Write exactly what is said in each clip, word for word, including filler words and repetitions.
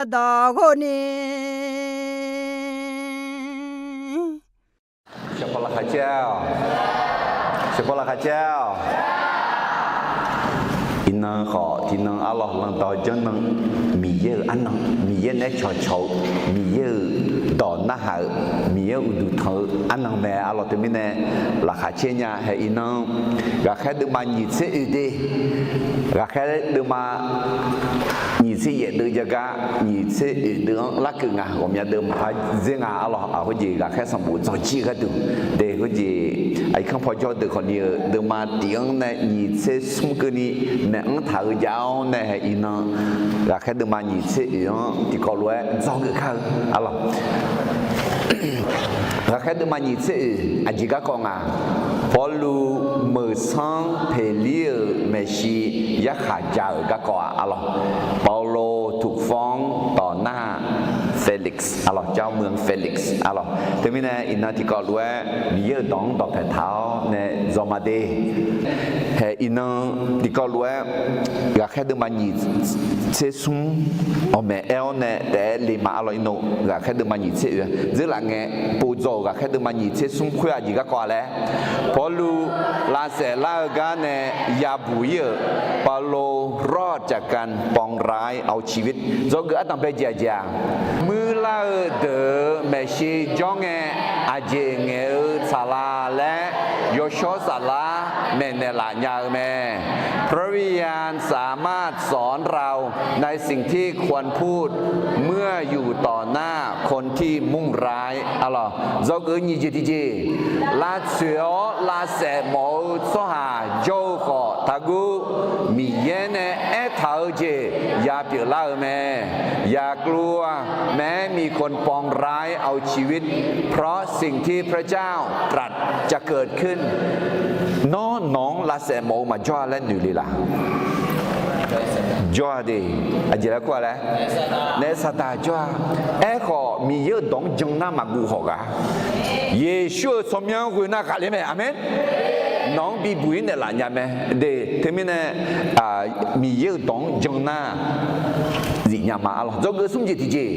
dawq ghov ni. Shaqpawv laqkhaq caer-awq. Shaqpawv laqkhaq caer-awq. Iqnan khawf tiqnan arlawr landaw janr nan, Miqyaer-euq arnan, Miqyaer naeq-aer cawqcawq-eu, Miqyaer-euq dawq narhaq-euq, Miqyaer-euq uqduq tanq-eu arnan mae arlawr. Teumirnae laqkhaq caer nya. Haeq iqnan ghaqkhaer deuvma nyiq tser oeq de, ghaqkhaer deuvma nyiq tser yaef deuv jav gar nyiq tser oeq deuv-anr larkeuv nga. Ghawqmya deuv maqpar dzer nga arlawr. Khoerjeq ghaqkhaer sanqbof dzawqjir-eu gharduq de, khoerjeq aqyuif kanr paw jawr deuq khawf ni-euq deuvma tiq-anr nae nyiq tser smr keuvni naeq-anr taq-eu jav-awr nae haeq iqnan ghaqkhaer deuvma nyiq tser oeq-anr tiqkawv lof-aer dzawgeuf kar-eu arlawr. Ghaqkhaer deuvma nyiq tser oeq aqjeq garkawv nga. Pawrluv meuq sanr peqlir-euq maeqshi yarkhaq ja-euq garkawv-aq arlawr. 保罗ถูกฟ้องต่อหน้าเฟลิกซ์ arlawr, เจ้าเมืองเฟลิกซ์ arlawr. Teumirnae iqnan tiqkawv lof-aer Miqyaer-euq dawq-anr dawqpaeq taq-awr nae dzaw ma de. Haeq iqnan tiqkawv lof-aer ghaqkhaer deuvma nyiq tser smr awqmaeq aer-awr nae taef-aer le ma arlawr. Iqnan ghaqkhaer deuvma nyiq tser oeq-a dzeurlaf ngae, povdzaw-euq ghaqkhaer deuvma nyiq tser smr khoer aqjeq garkawv-a laer, Pawrluv lavsaef lar-eu gar nae yabuq ir-euq 保罗รอดจากการปองร้ายเอาชีวิต dzawgeuf ardanq bae jeq aqjeq-aq, muirlar-eu deuq-euq maeqshi jawr ngae, aqjeq ngaeq-eu tsaqlaq laer yawshawr saflar maeqnaeq laf nya-eu mae. พระวิญญาณสามารถสอนเราในสิ่งที่ควรพูดเมื่ออยู่ต่อหน้าคนที่มุ่งร้าย arlawr. Dzawgeuf nyiq jeq tiqjeq, lavtsoeq-awr lavsaef mawf-eu tsawrhaq jawr-eu khawf taqguv, Miqyaer nae aertaq-eu jeq yapyeuf lar-eu mae. อย่ากลัวแม้มีคนปองร้ายเอาชีวิต เพราะสิ่งที่พระเจ้าตรัสจะเกิดขึ้น Nawr nawq-anr lavsaef mawf-eu maqjawr-a laer noeq le laf? Jawr-a de. Aqjeq laer kur-a laer? Naef saqdaq jawr-a. Aerkhawf Miqyaer-euq dawq-anr jan nar maqguv hawq gaq. Yeqsur-euq tsawrmyanr ghoe nar ghaqler mae. Aqmeq. Nawq-anr bibuq ir naeqlaf nya mae de. Teumirnae Miqyaer-euq dawq-anr jan nar zifnya ma arlawr. Dzawgeuf smr jeq tiqjeq,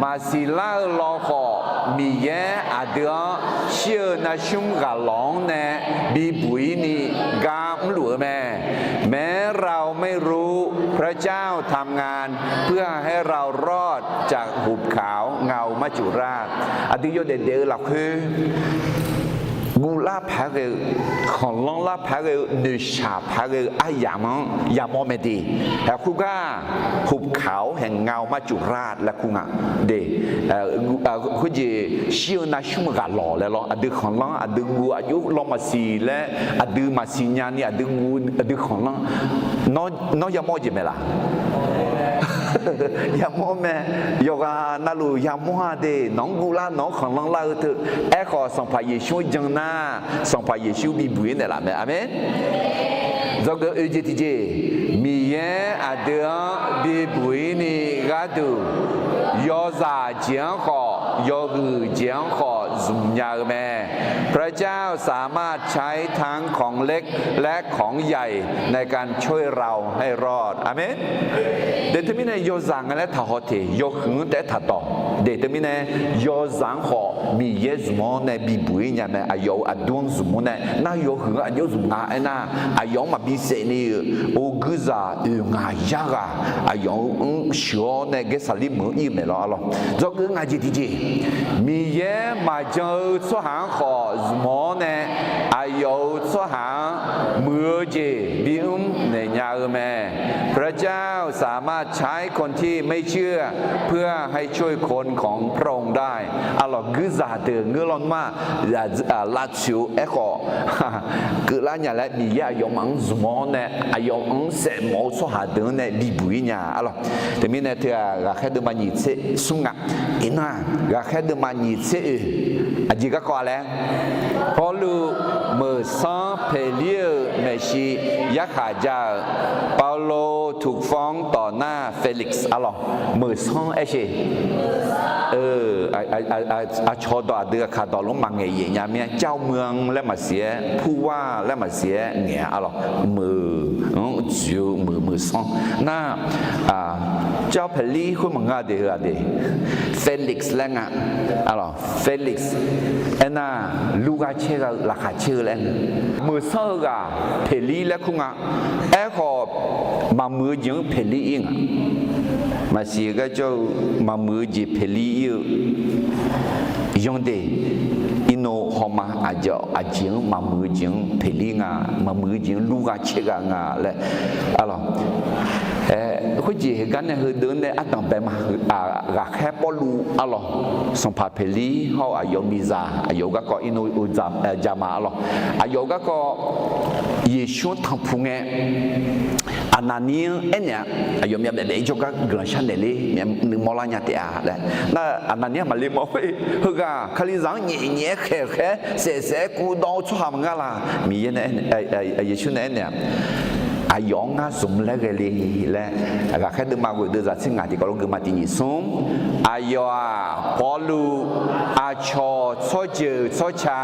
maqsiq lar-eu lawkhawf Miqyaer aqdui-anr shir-eu narsmr ghaq lawq-anr nae bibuq ir ni gar mrluf-eu mae. แม้เราไม่รู้ พระเจ้าทำงานเพื่อให้เรารอดจากหุบเขาเงามัจจุราช Aqdui yawdaef daef-eu lafkhoer guvlar paq-aer ghae-eu, khanqlanr lar paq-aer ghae-eu, noeqshaq paq-aer ghae-eu aryamq-anr yamawr mae de. Haeq khoergar หุบเขาแห่งเงามัจจุราช laer kur nga de. Khoerjeq shir-eu narsmr ghaq lawq laer lawr, aqdui khanqlanr aqdui guv aqjox lawr maqsiq laer, aqdui maqsiq nya ni aqdui guv aqdui khanqlanr. Nawr yamawr jeq mae laf? Yamawr mae. Yawqghaq navluf yamawr-a de. Nawq-anr guvlar nawq-anr khanqlanr lar-eu teu. Aerkhawf Sanqpaq Yeqsur-anr jan nar, Sanqpaq Yeqsur bibuq ir naeqlaf mae. Aqmeq. Dzawgeuf oeq jeq tiqjeq, Miqyaer aqdui-anr bibuq ir ni gharduq, yawzaq jeq-anr khawf yawhuiq jeq-anr khawf zmq nya-eu mae. พระเจ้าสามารถใช้ทั้งของเล็กและของใหญ่ในการช่วยเราให้รอด Aqmeq. De teumirnae yawzaq nga laer taqhaw teq, yawhuiq-anr taef-aer taqdawq. De teumirnae yawzaq-anr khawf Miqyaer zmq-awr nae bibuq ir nya mae. Aqyawf-euq aqdui-anr zmq-awr nae nar yawhuiq-anr aqjox zmq nga aernar, aqyawf-anr maqbi saef ni-euq or guirzaq oeq ngaq yar ghaq aqyawf-anr sheuq-awr nae Gaersaqlir meuq-anr ir-eu maeq lawr arlawr. Dzawgeuf ngaq jeq tiqjeq, Miqyaer maqjan-eu tsawrhaq-anr khawf zmq-awr nae aqyawf-euq tsawrhaq-anr muiq-eu jeq bimr naeq nya-eu mae. พระเจ้าสามารถใช้คนที่ไม่เชื่อเพื่อให้ช่วยคนของพระองค์ได้ Arlawq guirzaq deuq ngeur lawnmr-aq, lavtsoeq-eu aerkhawf keuvlar nya laer Miqyaer aqyawfmaf-anr zmq-awr nae aqyawf-anr saef mawf-eu tsawrhaq deuq-anr nae bibuq ir nya arlawq. Teumirnae teu-aq ghaqkhaer deuvma nyiq tser smr nga. Iqnan-aq ghaqkhaer deuvma nyiq tser oeq aqjeq garkawv-a laer, Pawrluv Meuqsanr Peqlir-euq maeqshi yarkhaq ja-euq, Paulo ถูกฟ้องต่อหน้า Felix arlawq. Meuqsanr aer sher. Aqcawq dawq aqdui aqkaq dawq lor maqngaeq yaef nya mir-a. เจ้าเมือง laer maqsiq-aer, ผู้ว่า laer maqsiq-aer ngaeq-a arlawq. Meuq-anr dzoeq-eu meuq, meuqsanr nar, เจ้า Peqlir khoer maqngeur-a de, heu-aq de, Felix laer nga arlawq. Felix aernar, lur gha caer gha-eu, laqkhaq caer-eu laer nga. Meuqsanr heughaq Peqlir laer kur nga. Aerkhawf, maqmuiq-eu jeq-anr Peqlir ir nga. Maqsiq-eu gar jawr-eu, maqmuiq-eu jeq Peqlir ir-eu yanr de, irnov hawma aqjeq-anr maqmuiq-eu jeq-anr Peqlir nga, maqmuiq-eu jeq-anr lur gha caer gha nga laer arlawq. Khoerjeq heugar nae heudeuq-anr nae ardanq bae ma. Ghaqkhaer Pawrluv arlawq, sanqpaq Peqlir hawr-eu aqyawf miqzaq, aqyawf-eu garkawv irnov ja ma arlawq. Aqyawf-eu garkawv Yeqsur-anr tanqpuq ngae, Aqnaqnir-anr aernaeq-a. Aqyawf myavbaef baef-ir jawrgar guiqlanq sharnaeq ler, nuimawr lar nya taef-a laer. Nar Aqnaqnir-aq maqle mawf khoer, heughaq Kalizaq-anr nyaef nyaef-aer khaeq khaeq-aer saef saef-aer kuvdawv-eu tsawrhaq maqngeur laq. Miqyaer nae, Yeqsur nae aernaeq-a, aqyawf-anr ngar zmq laer ghae le laer, ghaqkhaer deuvma ghoeq deuvzaq tser ngaq tiqkawv lof geufma tiq nyiq smr. Aqyawf-aq Pawrluv, aqcawq tsawrjeuq tsawrca,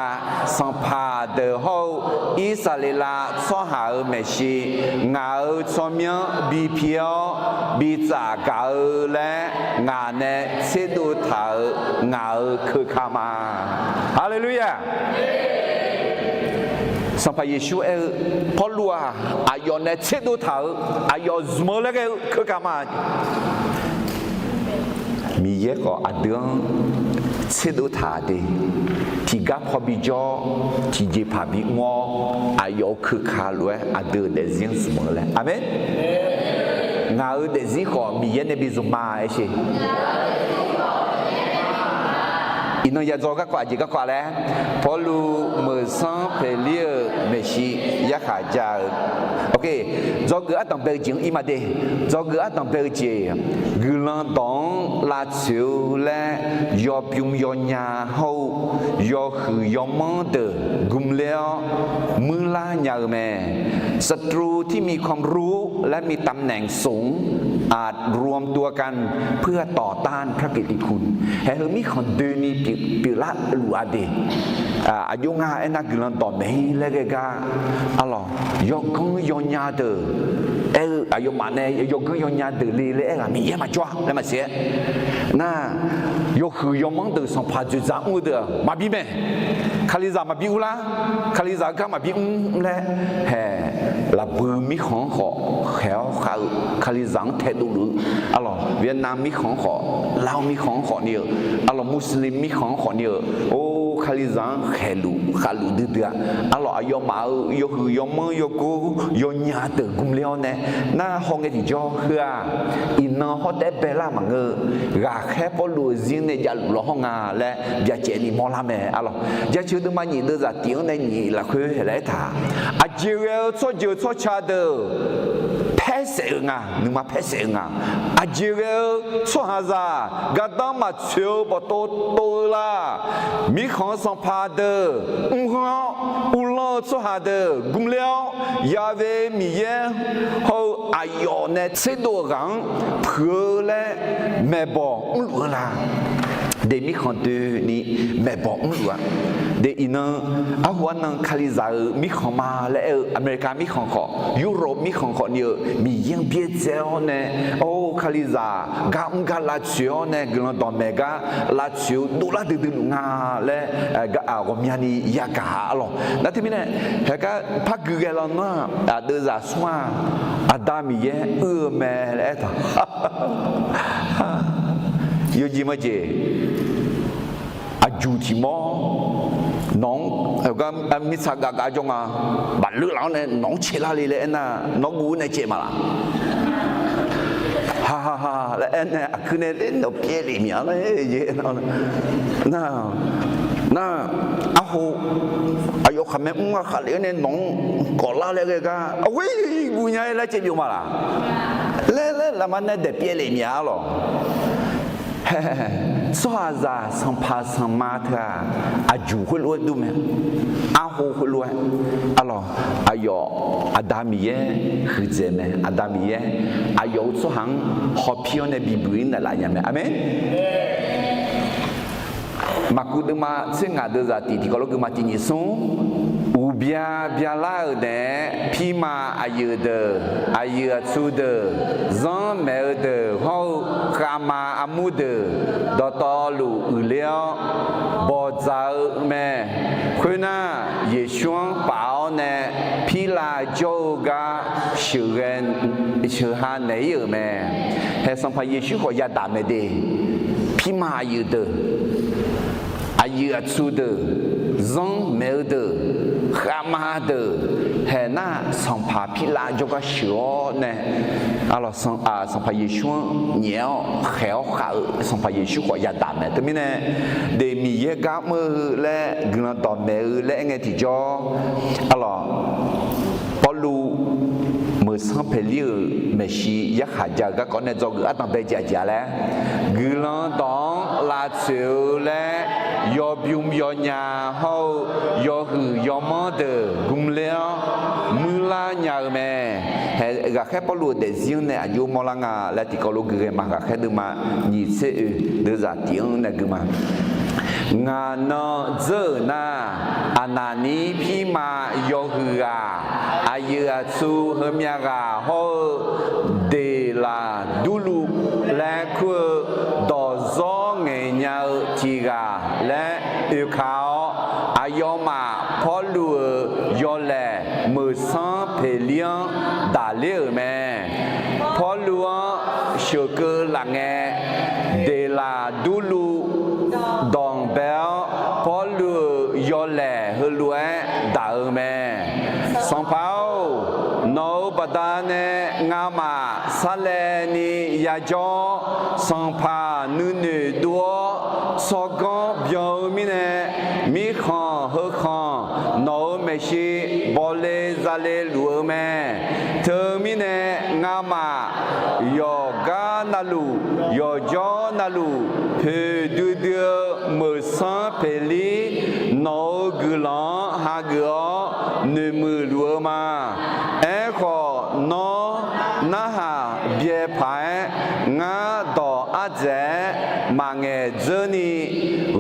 sanqpaq deuq hawr-eu Irsaqleqlav tsawrhaq-euq maeqshi, ngaq-euq tsawrmyanr bi pi-awr bi tsaf gaq-eu laer ngaq nae tserdov taq-euq ngaq-euq keuka ma. Haleluya! Sanqpaq Yeqsur aer-eu, Pawrluv-aq aqyawf nae tserdov taq-euq, aqyawf zmq-eu laer ghae-eu keuka ma. Miqyaer khawf aqdui-anr tserdov taq de, tiqgar paw bijawr, tiqjeqpaq bimr-awr, aqyawf-euq keuka lof-aer aqdui-euq daefzir-anr zmq-eu laer. Aqmeq. Ngaq-euq daefzir khawf Miqyaer nae bi zmq ma aer sher. Iqnan ya dzaw garkawv aqjeq garkawv laer, Pawrluv meuqsanr Peqlir-euq maeqshi yarkhaq ja-eu, dzawgeuf ardanq bae-eu jeq-anr ir ma de. Dzawgeuf ardanq bae-eu jeq, guiqlanq dawq-anr lavtsoeq-eu laer yawbym yawnya hawr-eu yawhuiq yawmanr deuq gmler-awr muirlar nya-eu mae. ศัตรูที่มีความรู้และมีตำแหน่งสูง อาจรวมตัวกันเพื่อต่อต้านพระกิตติคุณ haeq heu mirkhanq doeni pyeuflar luf-a de. Aqjox nga aernar guiqlanq dawqmaeq-ir laer ghae gar, arlawq, yawganr yawnya deuq aer-eu aqyawfmaf nae yawganr yawnya deuq le laer aer-aq Miqyaer maqjawr-a laer maqsiq-aer nar, yawhuiq yawmanr deuq sanqpaq dzoeqdzaq mr-eu deuq-aq maqbi mae. Kalizaq maqbi urlar. Kalizaq-eu gar maqbi mr laer haeq, lafbui mirkhanq-anr khawf khaeq-awr khav-eu, Kalizaq-anr taedov luf-eu, arlawq, Vietnam mirkhanq-anr khawf, Laos mirkhanq-anr khawf ni-eu, arlawq, Muslim mirkhanq-anr khawf ni-eu, or, Kalizaq-anr khaeqluf khavluf duidui-a. Arlawq, aqyawfmaf-euq yawhuiq yawmanr yawgor yawnya deuq gmler-awr nae, nar hawngae tiqjawr heu-aq, iqnan hawr taef-aer baelar maqngeur-eu, ghaqkhaer Pawrluv-euq zir nae javluf law hawr nga laer byacaevni mawrlar mae, arlawq. Jaceuq deuvma nyiq deuvzaq tif-anr nae nyiq lafkhoer laer aertaq, aqjeq ghae-eu tsawrjeuq tsawrca deuq paersaef-eu nga, nuima paersaef-eu nga. Aqjeq ghae-eu tsawrhaqzaq gardanr maqtsoeq-eu bawqtov tov-eu la. Mirkhanq-eu sanqpaq deuq mrghanr-awr, uvlanr-eu tsawrhaq deuq gmler-awr, Yaqve Miqyaer hawr-eu aqyawf nae tserdov-eu ghaq-anr puiq-eu laer maeqbawq mrluf-eu la. De mirkhanq doeni maeqbawq mrluf-a. De iqnan, arhu arnan Kalizaq-euq mirkhanq ma laer aer-eu America mirkhanq khawf, Europe mirkhanq khawf ni-eu Miqyaer-anr byaerdzae-awr nae, or, Kalizaq gar mr gar lavtsoeq-awr nae guiqlanq dawqmaeq gar lavtsoeq-eu dovlar duidui luf nga laer ghawqmyani yagaq-a, arlawq. Nar teumirnae, haeqgar par gui ghae law nar, aqdeuvzaq smr-aq, Aqda Miqyaer uir-eu mae laer aertaq. Yawjeq majeq, aqjuq tiq mawr nawq-anr, gar mirtsaq gavgav jawr nga, bafleur laf-awr nae nawq-anr caelar le laer aernar, nawr guv-awr nae caev maqlaq? Hahaha laer aernae aqkuir nae ler nawq pyaev lef mya laer aer nar, nar, arho, aqyawf khaqmae mr-a khaqlef-awr nae nawq-anr kawflar laer ghae gar, aqghoer guv nya-aer laer caev byov maqlaq? Laer laer lafma nae daeq pyaev lef mya, arlawq. Tsawrhaqzaq sanqpaq sanqma teu-aq, aqjuq khoerlof-aer dur mae. Arho khoerlof-aer, arlawq, aqyawf Aqda Miqyaer huiqdzaeq mae. Aqda Miqyaer aqyawf-euq tsawrhaq-anr hawpir-awr nae bibuq-ir naeqlaf nya mae. Aqmeq. Maqkuv deuvma tser ngaq deuq zaq tiq tiqkawv lof geufma tiq nyiq smr. Uqbya byalar-euq naeq-aer pirma aqyuif deuq, aqyuif aqtsu deuq, zanr maeq-eu deuq hawr-eu khavma armur deuq dawqtawvluf uiqler-awr bawqdzaq-eu mae. Khoernar, Yeqsur-anr paf-awr nae pirlav jawr-eu gar sheuqghae sheuqha naeq-ir-euq mae. Hae Sanqpaq Yeqsur khawf yadaq mae de. Pirma aqyuif deuq, aqyuif aqtsu deuq, zanr maeq-eu deuq, khavma deuq, hae nar Sanqpaq pirlav jawrgar sheuq-awr nae, arlawq, Sanqpaq Yeqsur-anr nyaef-awr khaeq-awr khav-eu Sanqpaq Yeqsur khawf yadaq mae. Teumirnae, deuq Miqyaer gar mr-eu laer guiqlanq dawqmaeq-eu laer aer ngae tiqjawr, arlawq, Pawrluv Meuqsanr Peqlir-euq maeqshi yarkhaq ja-eu garkawv nae dzawgeuf ardanqbae jaqjaq laer, guiqlanq dawq-anr lavtsoeq-eu laer yawbymr yawnya hawr-eu yawhuiq yawmanr deuq gmler-awr muirlar nya-eu mae. Hae, ghaqkhaer Pawrluv-euq daefzir-anr nae aqjox mawrlar nga laer tiqkawv lof gui ghae ma. Ghaqkhaer deuvma nyiq tser oe deuq zaq tiq-anr nae gui ma. Ngaq nan dzeur-euq nar, Aqnaqnir pirma yawhuiq ghaq, aqyuif aqtsu heumyav ghaq hawr-eu Deqlaqdurluv laer kur-eu dawqzawr ngaeqnya-eu tiq ghaq laer oeka-awr, aqyawfmaf Pawrluv-euq yawlaeq Meuqsanr Peqlir-anr daqler-euq mae. Pawrluv-anr sheuqkeuv laf ngae, Deqlaqdurluv dawq bae-awr, Pawrluv-euq yawlaeq heulof-aer daq-eu mae. Sanqpaq-or, nawq-euq baqdanae ngamaf sarlaevni yajawr-awr, sanqpaq nuinoeq dov-awr tsawrganr byan-eu mirnae, mirkhanq heukhanq nawq-euq maeqshi bawle zale luf-eu mae. Teumirnae ngamaf yawqgar navluf, yawqjawr navluf, poeqdui dui-eu Meuqsanr Peqlir nawq-euq guiqlanq-anr hageuf-awr noeqmuiq luf-eu ma. Aerkhawf, nawr narhaq byae paq-aer ngar dawq ardzaeq-aer maqngaeq dzeurni,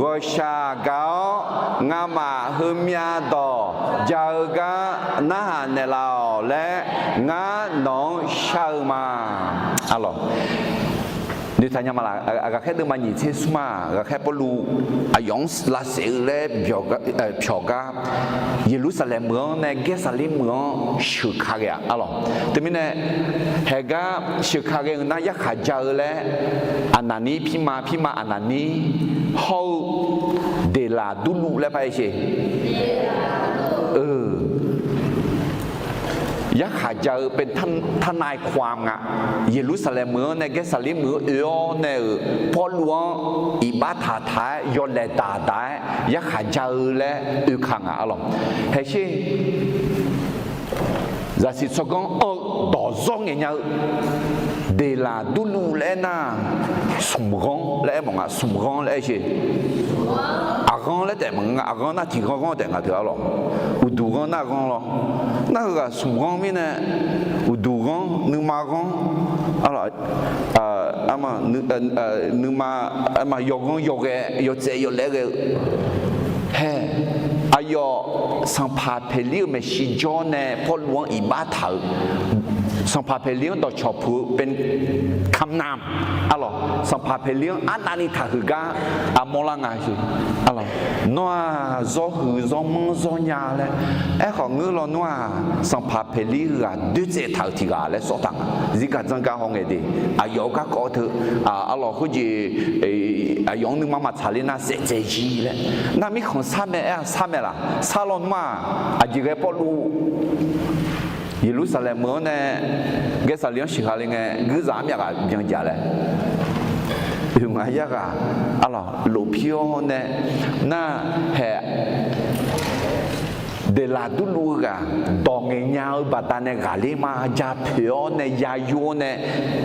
ghawqshaq gaq-awr ngamaf heumyav dawq ja-eu gar narhaq naeqlaf-awq laer, ngar nawq-anr shar-eu ma. Arlawq, noeqtaq nya ma laq? Ghaqkhaer deuvma nyiq tser smr-aq, ghaqkhaer Pawrluv aqyawf-anr lavsaef-eu laer pyawq gar, Yeqlursaqlaeq meuq-anr nae Gaersaqlir meuq-anr sheuq ka ghae-aq, arlawq. Teumirnae, haeq gar sheuq ka ghae-eu nar yarkhaq ja-eu laer, Aqnaqnir pirma, pirma Aqnaqnir hawr-eu Deqlaqdurluv laer par-aer sher. Yarkhaq ja-eu เป็นทนายความ nga. Yeqlursaqlaeq meuq-anr nae Gaersaqlir meuq-anr oe-awr nae-euq Pawrluv-anr iqbax taq taq-aer yawlaeq daq daq-aer yarkhaq ja-eu laer oeka ngaq, arlawq. Haeq sher. Zaqsiq tsawrganr anr-eu dawqzawr ngaeq nya-eu Deqlaqdurluv laer aer nar, smq ghanr laer aer mawf nga. Smq ghanr laer aer sher. Aqghanr laer taef maqngeur nga. Aqghanr nar tiq ghanr ghanr taef nga teu, arlawq. Uqduq ghanr nar ghanr lawr. Nar heughaq smq ghanr mirnae, uqduq ghanr, nuima ghanr, arlawq, nuima, arma yawghanr yawghae yawtsaev yawlaer ghae-eu. Hae, aqyawf Sanqpaq Peqlir-euq maeqshi jawr nae Pawrluv-anr iqbax taq-euq. Sanqpaq Peqlir-anr dawqcawq puq-eu เป็นคำนำ arlawq. Sanqpaq Peqlir-anr arnavni taqhuiq gar aqmawr lar nga sher. Nawr-aq, zawrhuiq zawrmanr zawrnya laer. Aerkhawf ngeur lawnmr-aq, Sanqpaq Peqlir heughaq doertsaev taq-euq tiq ghaq laer sawr taq nga. Zirgaq dzanr gar haw ngae de. Aqyawf-euq garkawv teu, arlawq, khoerjeq, aqyawf-anr nuima maqtsaq ler nar saef dzae jir laer. Nar mirkhanq sar mae, aer-aq sar mae laq? Sar lawnmr-aq, aqjeq ghae Pawrluv Yeqlursaqlaeq meuq-anr nae Gaersaqlir-anr sheuq ha le ngae, guirzaq armyav ghaq byan jaq laer. Oe nga yarghaq, arlawq, lofpir-awr nae, nar haeq Deqlaq durluv-eu ghaq dawq ngaeqnya-eu baqdanae ghaqler ma, ja poeq-awr nae ya yur-awr nae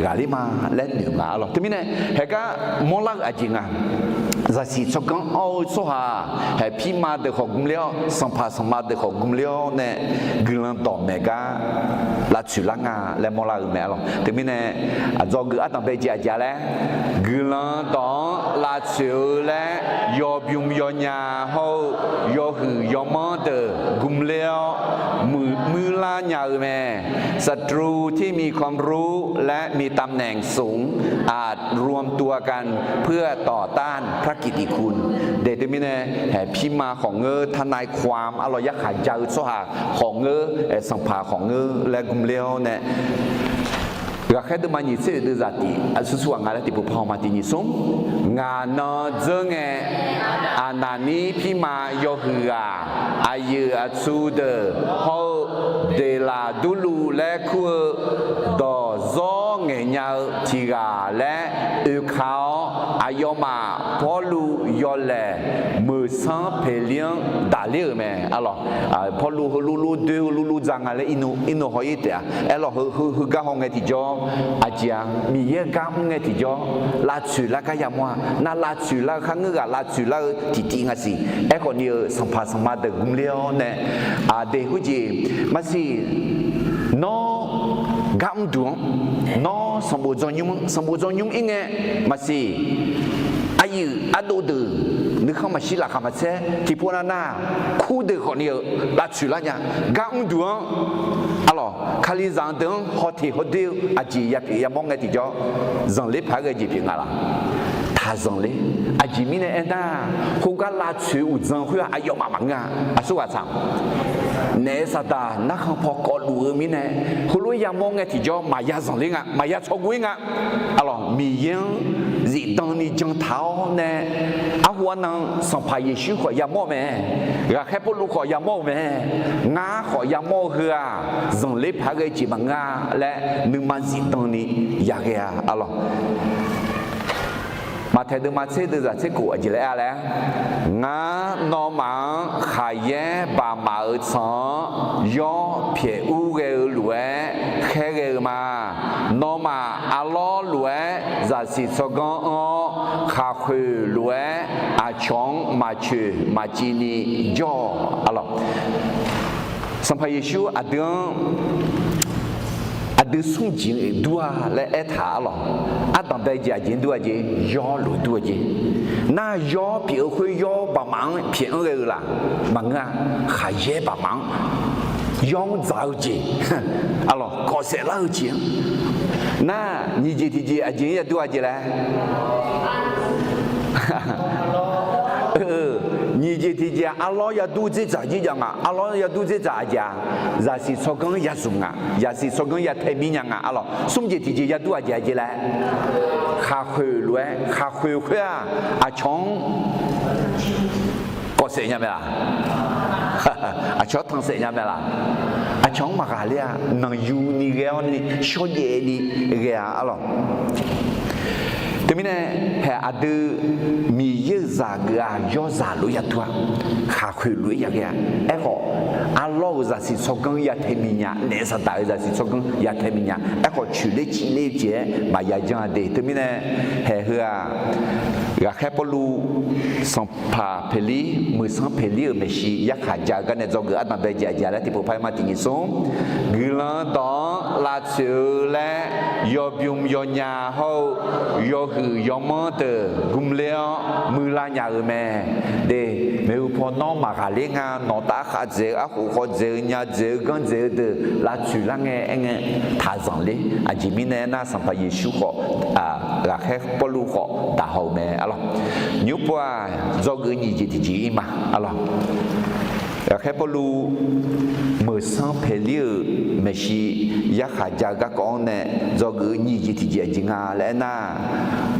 ghaqler ma laer noeq nga arlawq. Teumirnae haeqgar mawrlar-eu aqjeq nga. Zaqsiq tsawrganr anr-eu tsawrhaq haeq pirma deuq khawf gmler-awr, sanqpaq sanqma deuq khawf gmler-awr nae guiqlanq dawqmaeq gar lavtsoeq lar nga laer mawrlar-eu mae arlawq. Teumirnae aqdzawgeuf ardanqbae jeq aqjeq-a laer, guiqlanq dawq-anr lavtsoeq-eu laer yawbymr yawnya hawr-eu yawhuiq yawmanr deuq gmler-awr muiq muirlar nya-eu mae. ศัตรูที่มีความรู้และมีตำแหน่งสูง อาจรวมตัวกันเพื่อต่อต้านพระกิตติคุณ De teumirnae haeq pirma khawf ngeur, ทนายความ arlawq, yarkhaq ja-eu tsawrhaq khawf ngeur, sanqpaq khawf ngeur laer gmler-awr nae ghaqkhaer deuvma nyiq tser oeq deuv zaq tiq aqsur sur ghaq nga laer tiqpov par haw ma tiq nyiq smr. Ngaq nan dzeur ngae, aqnaqnir pirma yawhuiq ghaq aqyuif aqtsu deuq hawr-eu Deqlaq durluv laer kur-eu dawq zawr ngaeqnya-eu tiq ghaq laer oeka-awr, aqyawfmaf Pawrluv yawlaeq Meuqsanr Peqlir-anr daqler-euq mae arlawq. Pawrluv heulof lof doer-eu lof lof dzaq nga laer irnov haw-ir taef-a. Aerlawq, heu heugar haw ngae tiqjawr, aqjeq-a, Miqyaer-eu gar mr ngae tiqjawr lavtsoeq lar gar yamawr-a. Nar lavtsoeq lar-eu kharngeur ghaq lavtsoeq lar-eu tiqtiv nga siq. Aerkhawf ni-euq sanqpaq sanqma deuq gmler-awr nae, aqdeq khoerjeq maqsiq. Nawr gar mrduq-anr, nawr sanqbof dzawrnymr-anr, sanqbof dzawrnymr ir ngae maqsiq. Aqyuif ardov deuq nuikhanr maqshir laqkhaq maqtser tiqpov nav nar, kur deuq khawf ni-euq lavtsoeq lar nya. Gar mrduq-anr arlawq, Kalizaq deuq-anr hawteq hawdoer-eu aqjeq yapyeuf yamawr ngae tiqjawr, zanqler paq-aer ghae jeq pyeuf nga laq? Taq zanqler. Aqjeq mirnae aernar, khoergar lavtsoeq-eu uqdzan khoer-aq aqyawfmaf maqngeur-a. Aqsur ghaq tsaq naef saqdaq narkhan paw kawvluf-eu mirnae, heulof yamawr ngae tiqjawr maqya zanqler nga, maqya tsawrgov-ir nga. Arlawq, Miqyaer-anr zifdan ni jantaq-awr nae, arhu arnan Sanqpaq Yeqsur khawf yamawr-eu mae. Ghaqkhaer Pawrluv khawf yamawr-euq mae. Ngar khawf yamawr-eu heu-aq, zanqler paq-aer ghae jeq maqngeur-a laer nuima zifdan ni yaghae-a arlawq. Maqtaeq deuvma tser deuv zaq tser khof aqjeq laer-a laer, ngar nawmaf-anr khaqyaer baqmaf-euq tsanq-anr yawr pyaeq ur ghae-eu lof-aer khaerghae-eu ma. Nawmaf arlawr lof-aer zaqsiq tsawrganr anr-awr, khaqkhoeq lof-aer aqcawq-anr maqcoeq maqciv ni jawr-awq arlawq. Sanqpaq Yeqsur aqdui-anr aqdui smr jeq dur-a laer aertaq arlawq. Ardanqbae jeq aqjeq dur-a jeq, yawr lof dur-a jeq. Nar yawr pyeuf-eu khoer yawr baqmaf-anr pyaeq anr ghae-eu laq? Maqngeur-a. Khaqyaer baqmaf-anr yawr-anr dzaq-eu jeq arlawq, kawfsaef lar-eu jeq-anr. Nar nyiq jeq tiqjeq aqjeq-anr yadur-a jeq laer nyiq jeq tiqjeq-aq, arlawr yadur dzerdzaq jir jav nga. Arlawr yadur dzerdzaq aqjeq-aq, zaqsiq tsawrganr yazmq nga. Zaqsiq tsawrganr yatae mir nya nga arlawq. Smr jeq tiqjeq yadur-a jeq aqjeq laer, khaqkhoeq lof-aer, khaqkhoeq khoer-aq, aqcawq-anr kawfsaef nya mae laq? Aqcawq-anr tanqsaef nya mae laq? Aqcawq-anr maqghaqler-a. Nanqyu ni ghae-awr ni shawrjaev ni ghae-a arlawq. Teumirnae haeq aqdui Miqyaer-euq zaq geuf-aq yawrzaq lof-aer yadur-a, khaqkhoeq lof-aer yaghae-a. Aerkhawf, arlawr-euq zaqsiq tsawrganr yatae miqnya, naef saqdaq-euq zaqsiq tsawrganr yatae miqnya. Aerkhawf, coeqler civler-eu jeq-aer maqya janr-a de. Teumirnae haeq heu-aq, ghaqkhaer Pawrluv, Sanqpaq Peqlir, Meuqsanr Peqlir-euq maeqshi yarkhaq ja-eu garnae dzawgeuf ardanqbae jeq aqjeq laer tiqpov par-aer ma tiq nyiq smr. Guiqlanq dawq-anr lavtsoeq-eu laer yawbymr yawnya hawr-eu yawhuiq yawmanr deuq gmler-awr muiqlar nya-euq mae. De, maeqhu paw nawr maqghaqler nga. Nawq taf khav dzaeq-eu, arkhof khaw dzaeq-eu, nya dzaeq-eu, ganr dzaeq-eu deuq lavtsoeq lar ngae aer ngae, taq zanqler. Aqjeq mirnae aernar, Sanqpaq Yeqsur khawf, ghaqkhaer Pawrluv khawf daq haw-eu mae arlawq. Nymr pov-aq, dzawgeuf nyiq jeq tiqjeq ir ma arlawq. Ghaqkhaer Pawrluv, Meuqsanr Peqlir-euq maeqshi yarkhaq ja-eu garkawv-anr nae dzawgeuf nyiq jeq tiqjeq aqjeq nga laer aernar,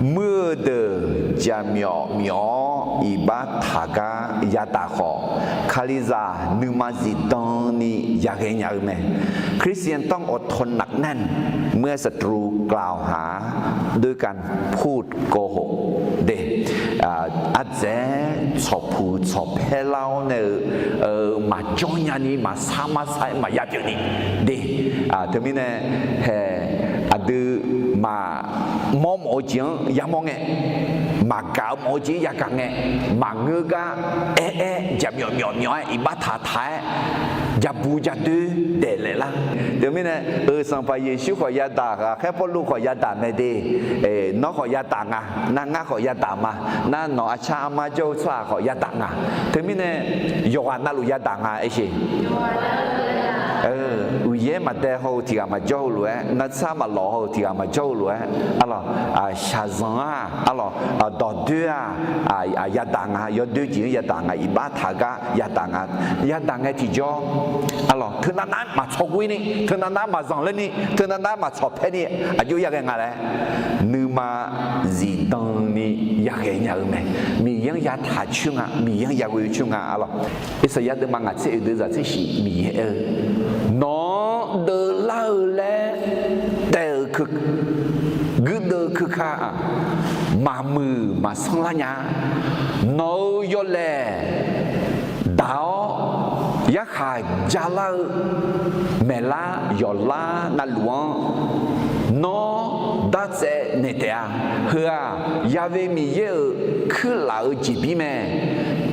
muir-eu deuq jaqmyawf myawf-awr iqbax taqgar yadaq khawf, Kalizaq nuima zifdan ni yaghae nya-eu mae. Christian ต้องอดทนหนักแน่น เมื่อศัตรูกล่าวหาด้วยการพูดโกหก de. Ardzaeq-aer tsawqpuq tsawqpaer lar-awr nae-eu maqjawr nyani, maqsar marsar-aer maqya pyeuf ni de. Teumirnae hae, aqdui maqmawr mawf-eu jeq-anr yamawr ngae, maqgaq-eu mawf-eu jeq-anr yagaq ngae, maqngeur gar aer-aer jaqmyawf myawf myawf-aer iqbax taq taq-aer jabu jadoer daeflaef lar. Teumirnae, euq Sanqpaq Yeqsur khawf yadaq, ghaqkhaer Pawrluv khawf yadaq mae de. Nawr khawf yadaq nga, nar ngar khawf yadaq ma, nar nawq arcar armar jawr-eu tsawrhaq khawf yadaq nga. Teumirnae, yawqghaq navluf yadaq nga aer sheq. Uqyaer maqdae haw-eu tiq ghaq maqjawr-eu lof-aer, nartsar maqlawq haw-eu tiq ghaq maqjawr-eu lof-aer, arlawq, shaqzanq-aq, arlawq, dawqdoer-aq, yadaq nga, yawdoer jeq-anr yadaq nga, iqbax taq gar yadaq nga. Yadaq ngae tiqjawr, arlawq, teunav nav-aer maqtsawq guv-ir ni, teunav nav-aer maqzanq ler ni, teunav nav-aer maqtsawq paer ni, aqjox yaghae nga laer, nuima zifdan ni yaghae nya-eu mae. Miqyaer-anr yataq coer nga, Miqyaer-anr yaghoe coer nga, arlawq. Irsaqyar deuvma ngaq tser oeq deuvzaq tser shif Miqyaer aer-eu, nawq-anr deuvlar-eu laer taef-euq guirdeuv keuka-aq, maqmuiq maqsanr lar nya. Nawq-euq yawlaeq daq-awr yarkhaq jalar-eu maeqlar yawqlar navluf-anr nawr dartsaev naeq taef-a. Heu-aq, Ya'we Miqyaer-euq kuirlaf-eu jeqbir mae.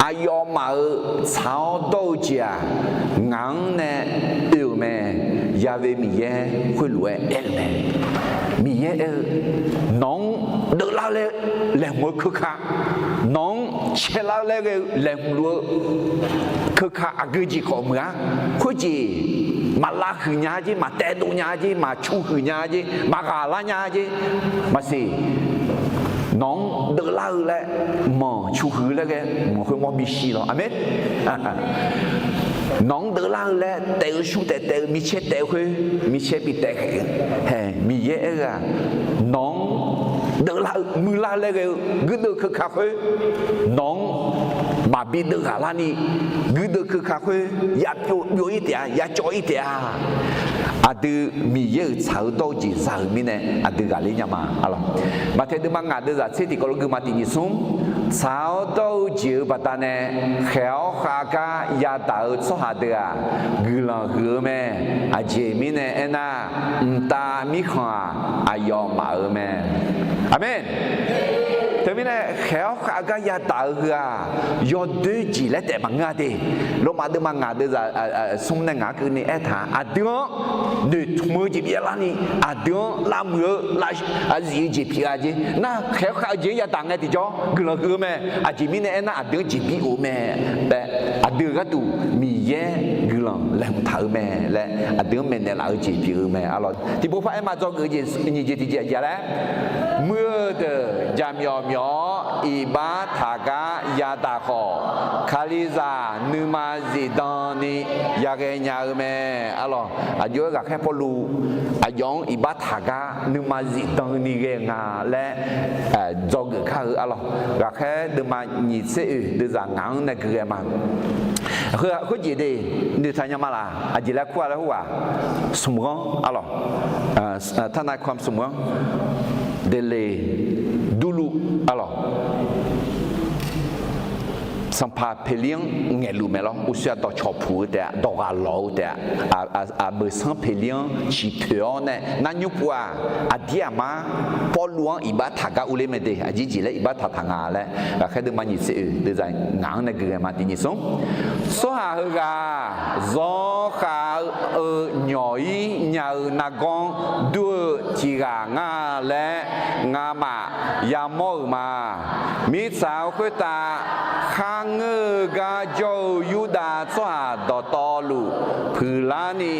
Aqyawfmaf-euq tsaq-awr dawr-eu jeq-aq, ngaq-anr nae oe-euq mae. Ya'we Miqyaer khoerlof-aer aer-eu mae. Miqyaer aer-eu, nawq-anr deuvlar laer laeqhmq-eu keuka, nawq-anr caelar laer ghae-eu laeqhmq luf-eu keuka aqgeu jeq khawf meuq-ar. Khoerjeq maqlav huiq nya-a jer, maqtaev dov nya-a jer, maqcu huiq nya-a jer, maqghaq lar nya-a jer, maqsiq. Nawq-anr deuvlar-eu laer manq cu huiq laer ghae manq khoermawr bi shi lawr. Aqmeq. Nawq-anr deuvlar-eu laer taef-eu shu taef taef-eu micaer taef-eu khoer micaer bi taef khaeq-eu. Hae, Miqyaer aer-eu-aq, nawq-anr deuvlar-eu muiqlar laer ghae-eu guirdeuv keuka khoer nawq-anr maqbi deuv ghaq larni, guirdeuv keuka khoer ya byov byov-ir taef-a, ya cawv-ir taef-a. Aqdui Miqyaer-euq tsaq-eu dawr-eu jeq za-euq mirnae aqdui ghaqler nya ma, arlawq. Maqtaeq deuvma ngaq deuvzaq tser tiqkawv lof geuma tiq nyiq smr, tsaq-awr dawr-eu jeq-euq baqdanae khaeq-awr khav gar yadaq-eu tsawrhaq deuq-aq, guiqlanq huiq-eu mae. Aqjeq mirnae aernar, mqtav mirkhanq-aq, aqyawfmaf-euq mae. Aqmeq. Teumirnae khaeq-awr khav gar yadaq-eu heu-aq, yawdoer jeq laer taef maqngeur-a de. Lormav deuvma ngaq deuvzaq smr nae ngaq-anr keuvni aertaq, aqdui-anr noeqtmq-eu jeq byav larni, aqdui-anr lavmuiq-eu lavzif-eu jeq pyeuf-a jer. Nar khaeq-awr khav-eu jeq-anr yadaq ngae tiqjawr guiqlanq huiq-eu mae. Aqjeq mirnae aernar, aqdui-anr jeqbir of mae laer, aqdui-euq gharduq Miqyaer guiqlanq laeqhmq taq-eu mae laer, aqdui-anr maeqnaeq laf-eu jeq pyeuf-eu mae, arlawq. Tiqpov par aer ma dzawgeuf-eu jeq nyiq jeq tiqjeq aqjeq-a laer, muiq-eu deuq jaqmyawf myawf-awr iqbax taq gar yadaq khawf, Kalizaq nuima zifdan ni yaghae nya-eu mae, arlawq. Aqjox-aer ghaqkhaer Pawrluv aqyawf-anr iqbax taq gar nuima zifdan ni ghae nga laer dzawgeuf kar-eu, arlawq. Ghaqkhaer deuvma nyiq tser oeq deuvzaq ngaq-anr nae gui ghae ma. Khoerjeq de, noeqtaq nya ma laf, aqjeq laer kur-a laer khoerghaq, smq-anr, arlawq. ทนายความ smq-anr, เดเล durluv, arlawq. Sanqpaq Peqlir-anr ngaeqluf mae lawr. Uqshoe-aq dawqcawq puq-eu taef-a, dawq ghaq lawq-eu taef-a. Aqbeuq sanr Peqlir-anr ciqpoeq-awr nae nar nymr pov-aq, aqdir aqmar Pawrluv-anr iqbax taq gar urler mae de. Aqjeq jeq laer iqbax taq taq nga laer, ghaqkhaer deuvma nyiq tser oeq deuvzaq ngaq-anr nae gui ghae ma tiq nyiq smr. Tsawrhaq heughaq zawr khav-eu nyawq-ir nya-eu nargawr dur-eu tiq ghaq ngar laer ngamaf yamawr-euq ma. Mirtsaq-eu khoertav kharngeur-eu gar jawr-eu Yurdav tsawrhaq dawqtawvluf puiqlarni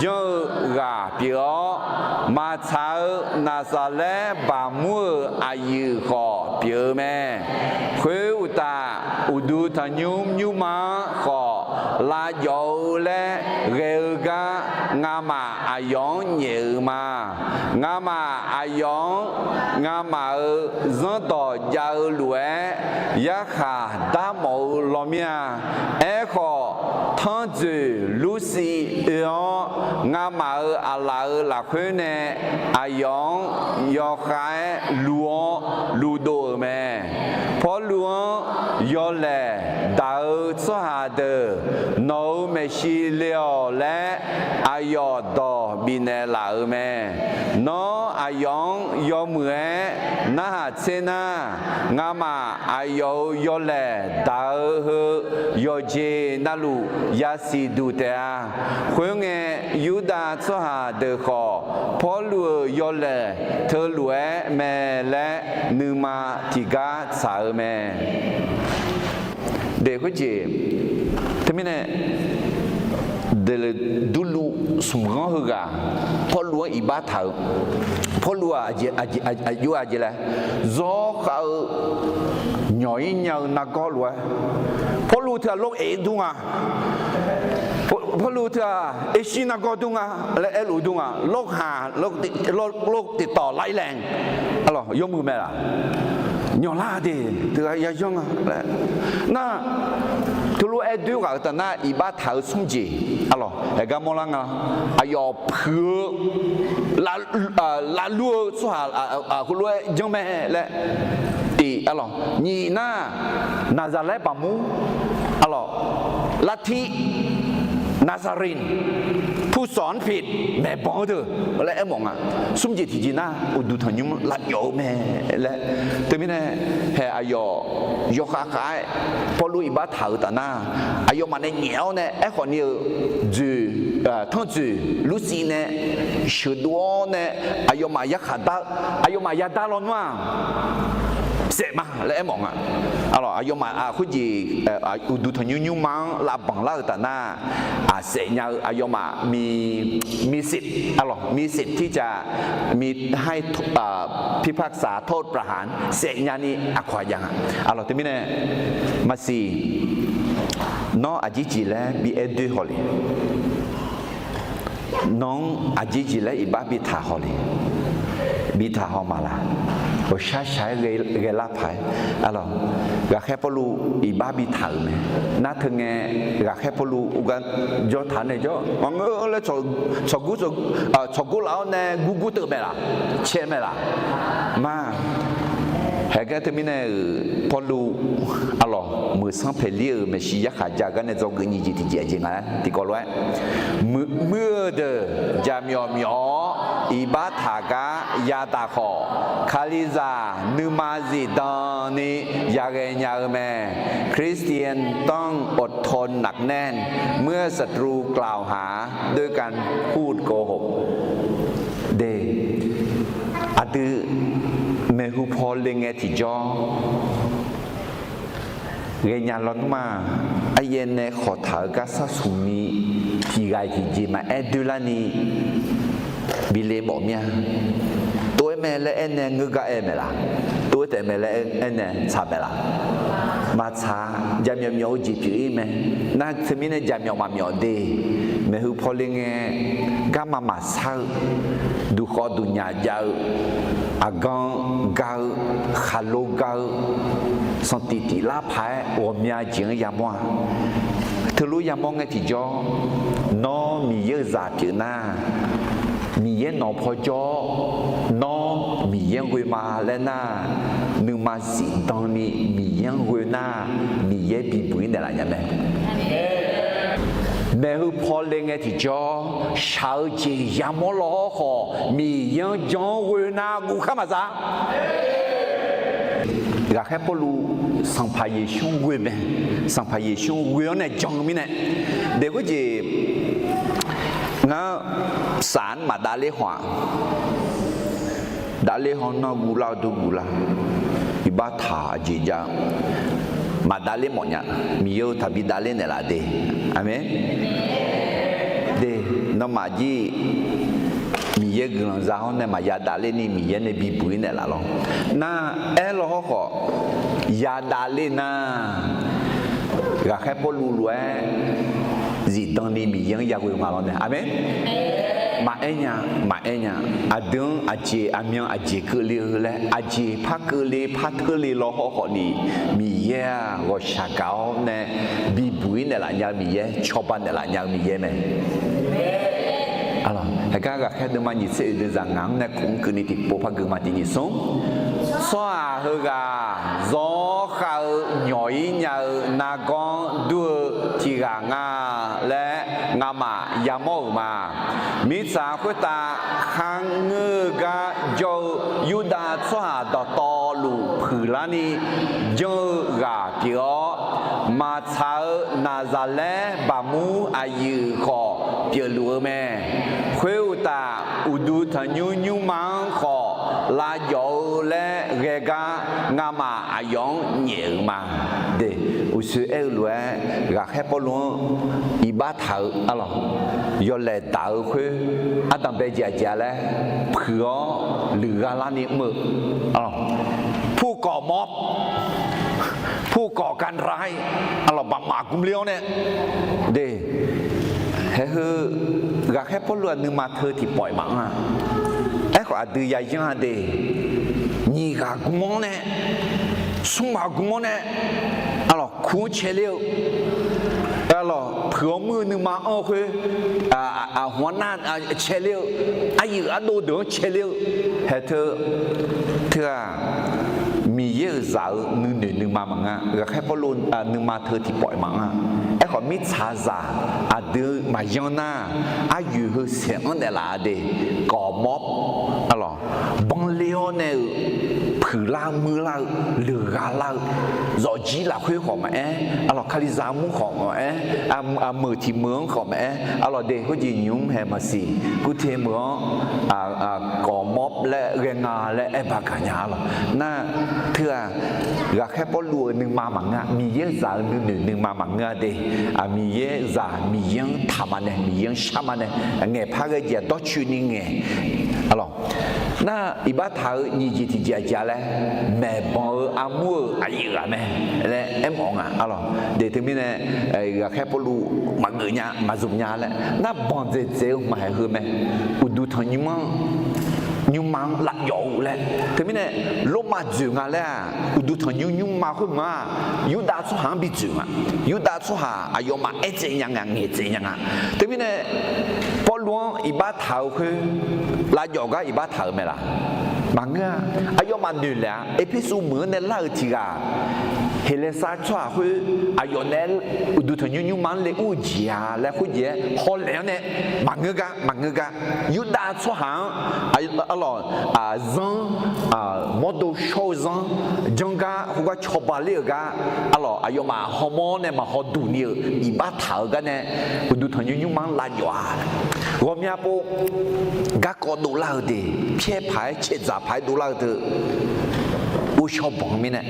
janr-eu ghaq pyeuf-awr, maqtsaq-eu Naqsaqlaer baqmur-euq aqyuif khawf pyeuf-eu mae. Khoeruqtaf, uqduq tanqnymr nymrma-anr khawf lavjawf-eu laer ghae-eu gar ngamaf aqyawf-anr nyaef-euq ma. Ngamaf aqyawf-anr ngamaf-euq zanrdawq jav-eu lof-aer yarkhaq darmawf-eu law mir-a. Aerkhawf, tanrjoeq Lursiv oe-awr, ngamaf-euq aqlaf-euq lafkhoer nae aqyawf-anr yawkhav-aer luv-awr luvdov-euq mae. Pawrluv-anr yawlaeq daq-eu tsawrhaq deuq, nawq-euq maeqshi le-awq laer aqyawf dawq bifnaeq laf-euq mae. Nawr aqyawf-anr yawmuiq-aer narhaq tser nar, ngamaf aqyawf-euq yawlaeq daq-eu heu yawqjeq navluf yasiq duq taef-a. Khoerngae, Yurdav tsawrhaq deuq khawf, Pawrluv-euq yawlaeq teulof-aer mae laer nuima tiqgar tsaq-eu mae. Deq khoerjeq, teumirnae, Deqleq durluv smq ghanr heughaq, Pawrluv-anr iqbax taq-eu, Pawrluv-aq aqjeq, aqjeq, aqjeq, aqjeq laer, zawr khav-eu nyawq-ir nya-eu nargawr lof-aer, Pawrluv teu-aq lawr aef-eu dur nga. Pawrluv teu-aq Ershir nargawr dur nga laer aerluf dur nga. Lawrhaq, lawr tiqtawq laer laeq, arlawq yawmuiq mae laq? Nyawqlar deq teughaq yayanr nga laer. Nar, teulof-aer doer ghaq-euq taf nar, iqbax taq-eu smr jeq, arlawq aergar mawrlar nga. Aqyawf puiq-eu lavlur-eu tsawrhaq heulof-aer janr mae laer. Tiq, arlawq nyiq nar, Naqzaqlaer baqmur, arlawq lartir, Nazarene, ผู้สอนผิด maeqbanq-eu deuq laer aermawf nga. Smr jeq tiqjeq nar uqduq tanqnymr lavjawf-eu mae laer. Teumirnae, hae aqyawf yawkhav khav-aer Pawrluv iqbax taq-euq taf nar, aqyawfmaf nae nyaef-awr nae aerkhawf ni-euq dzoeq, tanrdzoeq Lursiv nae sheuqdov-awr nae aqyawfmaf yarkhaq dar-eu, aqyawfmaf yadar lawnmr-aq saef ma laer aermawf nga. Arlawq aqyawfmaf khoerjeq uqduq tanqnymr nymrma-anr lavbanq lar-euq taf nar, aqsaef nya-eu aqyawfmaf mi, มีสิทธิ์ arlawq มีสิทธิ์ที่จะ มีให้ พิพากษาโทษประหาร saef nyani aqkawq-aq jav nga. Arlawq teumirnae, maqsiq, nawr aqjeq jeq laer bi aer doer haw le. Nawq-anr aqjeq jeq laer iqbax bi taq haw le. Bi taq haw maqlaq. Ghawqshar shaq-aer ghae lar paq-aer, arlawq, ghaqkhaer Pawrluv iqbax bi taq-euq mae. Nar teu ngae, ghaqkhaer Pawrluv uqgar jawr taq nae jawr maqngeur laer tsawqgur, tsawqgur laf-awr nae gurgur teuv mae laq? Cae mae laq? Ma. Haegar teumirnae-euq Pawrluv, arlawq, muiq sanr paeqlir-euq maeqshi yarkhaq ja gar nae dzawgeuf nyiq jeq tiqjeq aqjeq nga-aer tiqkawv lof-aer, muiq-eu deuq jaqmyawf myawf-awr iqbax taq gar yadaq khawf, Kalizaq nuima zifdan ni yaghae nya-eu mae. คริสเตียนต้องอดทนหนักแน่น เมื่อศัตรูกล่าวหาด้วยการพูดโกหก De, aqdui maeqhu paw le ngae tiqjawr ghaenya lawnmr-aq, aryaer nae khawqtaq-eu gar sharsuq ni tiqghaq-iq tiqjeq maqaer doerlarni bi le mawf mir-a. Tov-aer mae laer aernae ngeur gar aer mae laq? Tov-aer taef mae laer aernae tsaq mae laq? Maqtsaq-a. Jaqmyawf myawf-eu jeq pyeuf-ir mae. Nar teumirnae jaqmyawf maqmyawf de, maeqhu paw le ngae garma maqsar-eu, duqkhawf duqnyaf jav-eu, aqgan ga-eu, khaqlo ga-eu, sanqtif tif lar paq-aer ghawqmya jeq-anr yamawr-a. Teulof yamawr ngae tiqjawr, nawr Miqyaer-euq zaq pyeuf nar, Miqyaer nawq paw jawr-awr, nawr Miqyaer-anr ghoe ma laer nar, nuima zifdan ni Miqyaer-anr ghoe nar, Miqyaer bibuq-ir naeqlaf nya mae. Maeqhu paw le ngae tiqjawr, shaq-eu jeq yamawr law hawr khawf, Miqyaer-anr jan-anr ghoe nar guv khar maqza. Ghaqkhaer Pawrluv Sanqpaq Yeqsur-anr ghoe mae. Sanqpaq Yeqsur-anr ghoe-awr nae jan-eu mirnae, de khoerjeq ngar saq-anr maqdav ler haw-aq, dav ler haw nar guvlar-eu dur guvlar, iqbax taq-eu jeq jav-eu maqdav ler mawf nya. Miqyaer-eu taqbi dav ler naeqlaf de. Aqmeq. De, nawmaf jir Miqyaer guiqlanq za hawr nae maqya dav ler ni Miqyaer nae bibuq-ir naeqlaf lawr. Nar aer law hawr khawf, ya dav ler nar, ghaqkhaer Pawrluv lof-aer zifdan ni Miqyaer-anr ya ghoe nga lawr nae. Aqmeq. Maqaer nya, maqaer nya. Aqdui-anr aqjeq aqmyan aqjeq keuvle-eu laer, aqjeq par keuvle par teurle law hawr khawfni, Miqyaer-aq ghawqshaq gaq-awr nae bibuq-ir naeqlaf nya-eu Miqyaer, cawba naeqlaf nya-eu Miqyaer mae. Aqlawq, heugar ghaqkhaer deuvma nyiq tser oeq deuq zaq ngaq-anr nae kuf-anr keuvni tiqpov par gui ma. Tiq nyiq smr, tsawrhaq heughaq zawr khav-eu nyawq-ir nya-eu nargawr dur-eu tiq ghaq nga laer ngamaf yamawr-euq ma. Mirtsaq khoertav kharngeur-eu gar jawr-eu Yurdav tsawrhaq dawqtawvluf puiqlarni janr-eu ghaq pyeuf-awr, maqtsaq-eu Naqzaqlaer baqmur aqyuif khawf pyeufluf-eu mae. Khoeruqtaf, uqduq tanqnymr nymrma-anr khawf lavjawf-eu laer ghae gar, ngamaf aqyawf-anr nyaef-euq ma. De, uqshoe aer-eu lof-aer, ghaqkhaer Pawrluv-anr iqbax taq-eu, aqlawq, yawlaeq daq-eu khoer, ardanq bae jeq aqjeq-a laer puiq-awr luiqgha larni mr-eu, aqlawq, ผู้ก่อม็อบ ผู้ก่อการร้าย aqlawq, baqmaf gmq le-awr nae, de, haeq heu ghaqkhaer Pawrluv-aq nuima teu tiqpawf-iq maqanr-a. Aerkhawf aqdui yayanr-a de, nyiq ghaq gmr-awr nae, smr ghaq gmr-awr nae, aqlawq, kur-anr caeler-eu, aqlawq, puiq-awr mr-eu nuima anr-eu khoer, aqhmq-anr nar caeler-eu, aqyuif ardov deuq-anr caeler-eu, haeq teu, teu-aq, Miqyaer-euq zaq-eu nuinoeq nuima maqngeur-a. Ghaqkhaer Pawrluv nuima teu tiqpawf-iq maqanr-a. Aerkhawf mirtsaqzaq aqdui maqyanr nar, aryoeq heu saeq-anr naeqlaf-a de, ก่อม็อบ aqlawq, banle-awr nae-euq, puiqlar muiqlar-eu, luiqgha lar-eu, zawqjir lafkhoer khawf maqaer, aqlawq, kalizaq armur khawf maqaer, aqmeuq tiq meuq-anr khawf maqaer, aqlawq, de khoerjeq nymq-mr hae maqsiq, kurte meuq-anr ก่อม็อบ laer ghae nga laer aer ba gaq nya, aqlawq. Nar, teu-aq, ghaqkhaer Pawrluv-euq nuima maqngeur-a, Miqyaer-euq zaq-eu nuinoeq nuima maqngeur-a de. Miqyaer zaq, Miqyaer-anr taq ma nae, Miqyaer-anr shar ma nae, ngaeqpar ghae jeq-aq dawrcoeni ngaeq, aqlawq. Nar, iqbax taq-eu nyiq jeq tiqjeq aqjeq-a laer, maeqbanq-eu armur-euq aqyuif ghaq mae laer aermawf nga, aqlawq. De teumirnae, ghaqkhaer Pawrluv maqgeuf nya maqzmq nya laer nar, banq dzaeqdzaeq-eu maqhaeq heu mae. Uqduq tanqnymr-anr, nymrma-anr lavjawf-eu laer. Teumirnae, Lormav dzoeq nga laer-aq, uqduq tanqnymr nymrma khoermeuq-aq, Yurdav tsawrhaq-anr bi dzoeq nga. Yurdav tsawrhaq aqyawfmaf aer tsaev nya nga, ngaeq tsaev nya nga. Teumirnae, Pawrluv-anr iqbax taq-eu khoer, lavjawf gar iqbax taq-euq mae laq? Maqngeur-a. Aqyawfmaf noeqlaeq-a. Erpersu meuq-anr nae lar-euq tiq ghaq, Heqlaeqsar tsawrhaq khoer, aqyawf naeq-aer uqduq tanqnymr nymrma-anr le ur-eu jeq-a laer khoerjeq-aer hawlaeq-anr nae, maqngeur gar, maqngeur gar. Yurdav tsawrhaq-anr, aqlawq, zanr, mawrdo shawr-eu zanr, janr gar khoergar cawba ler-euq gar, aqlawq, aqyawfmaf hawmawr-awr nae maqhaw duq ni-euq iqbax taq-eu gar nae, uqduq tanqnymr nymrma-anr lavjawf-a. Ghawqmya pov garkawv dovlar-eu de, pyaer paq-aer caeqdzaq paq-aer dovlar-eu teu, ghovshaw banq-eu mirnae,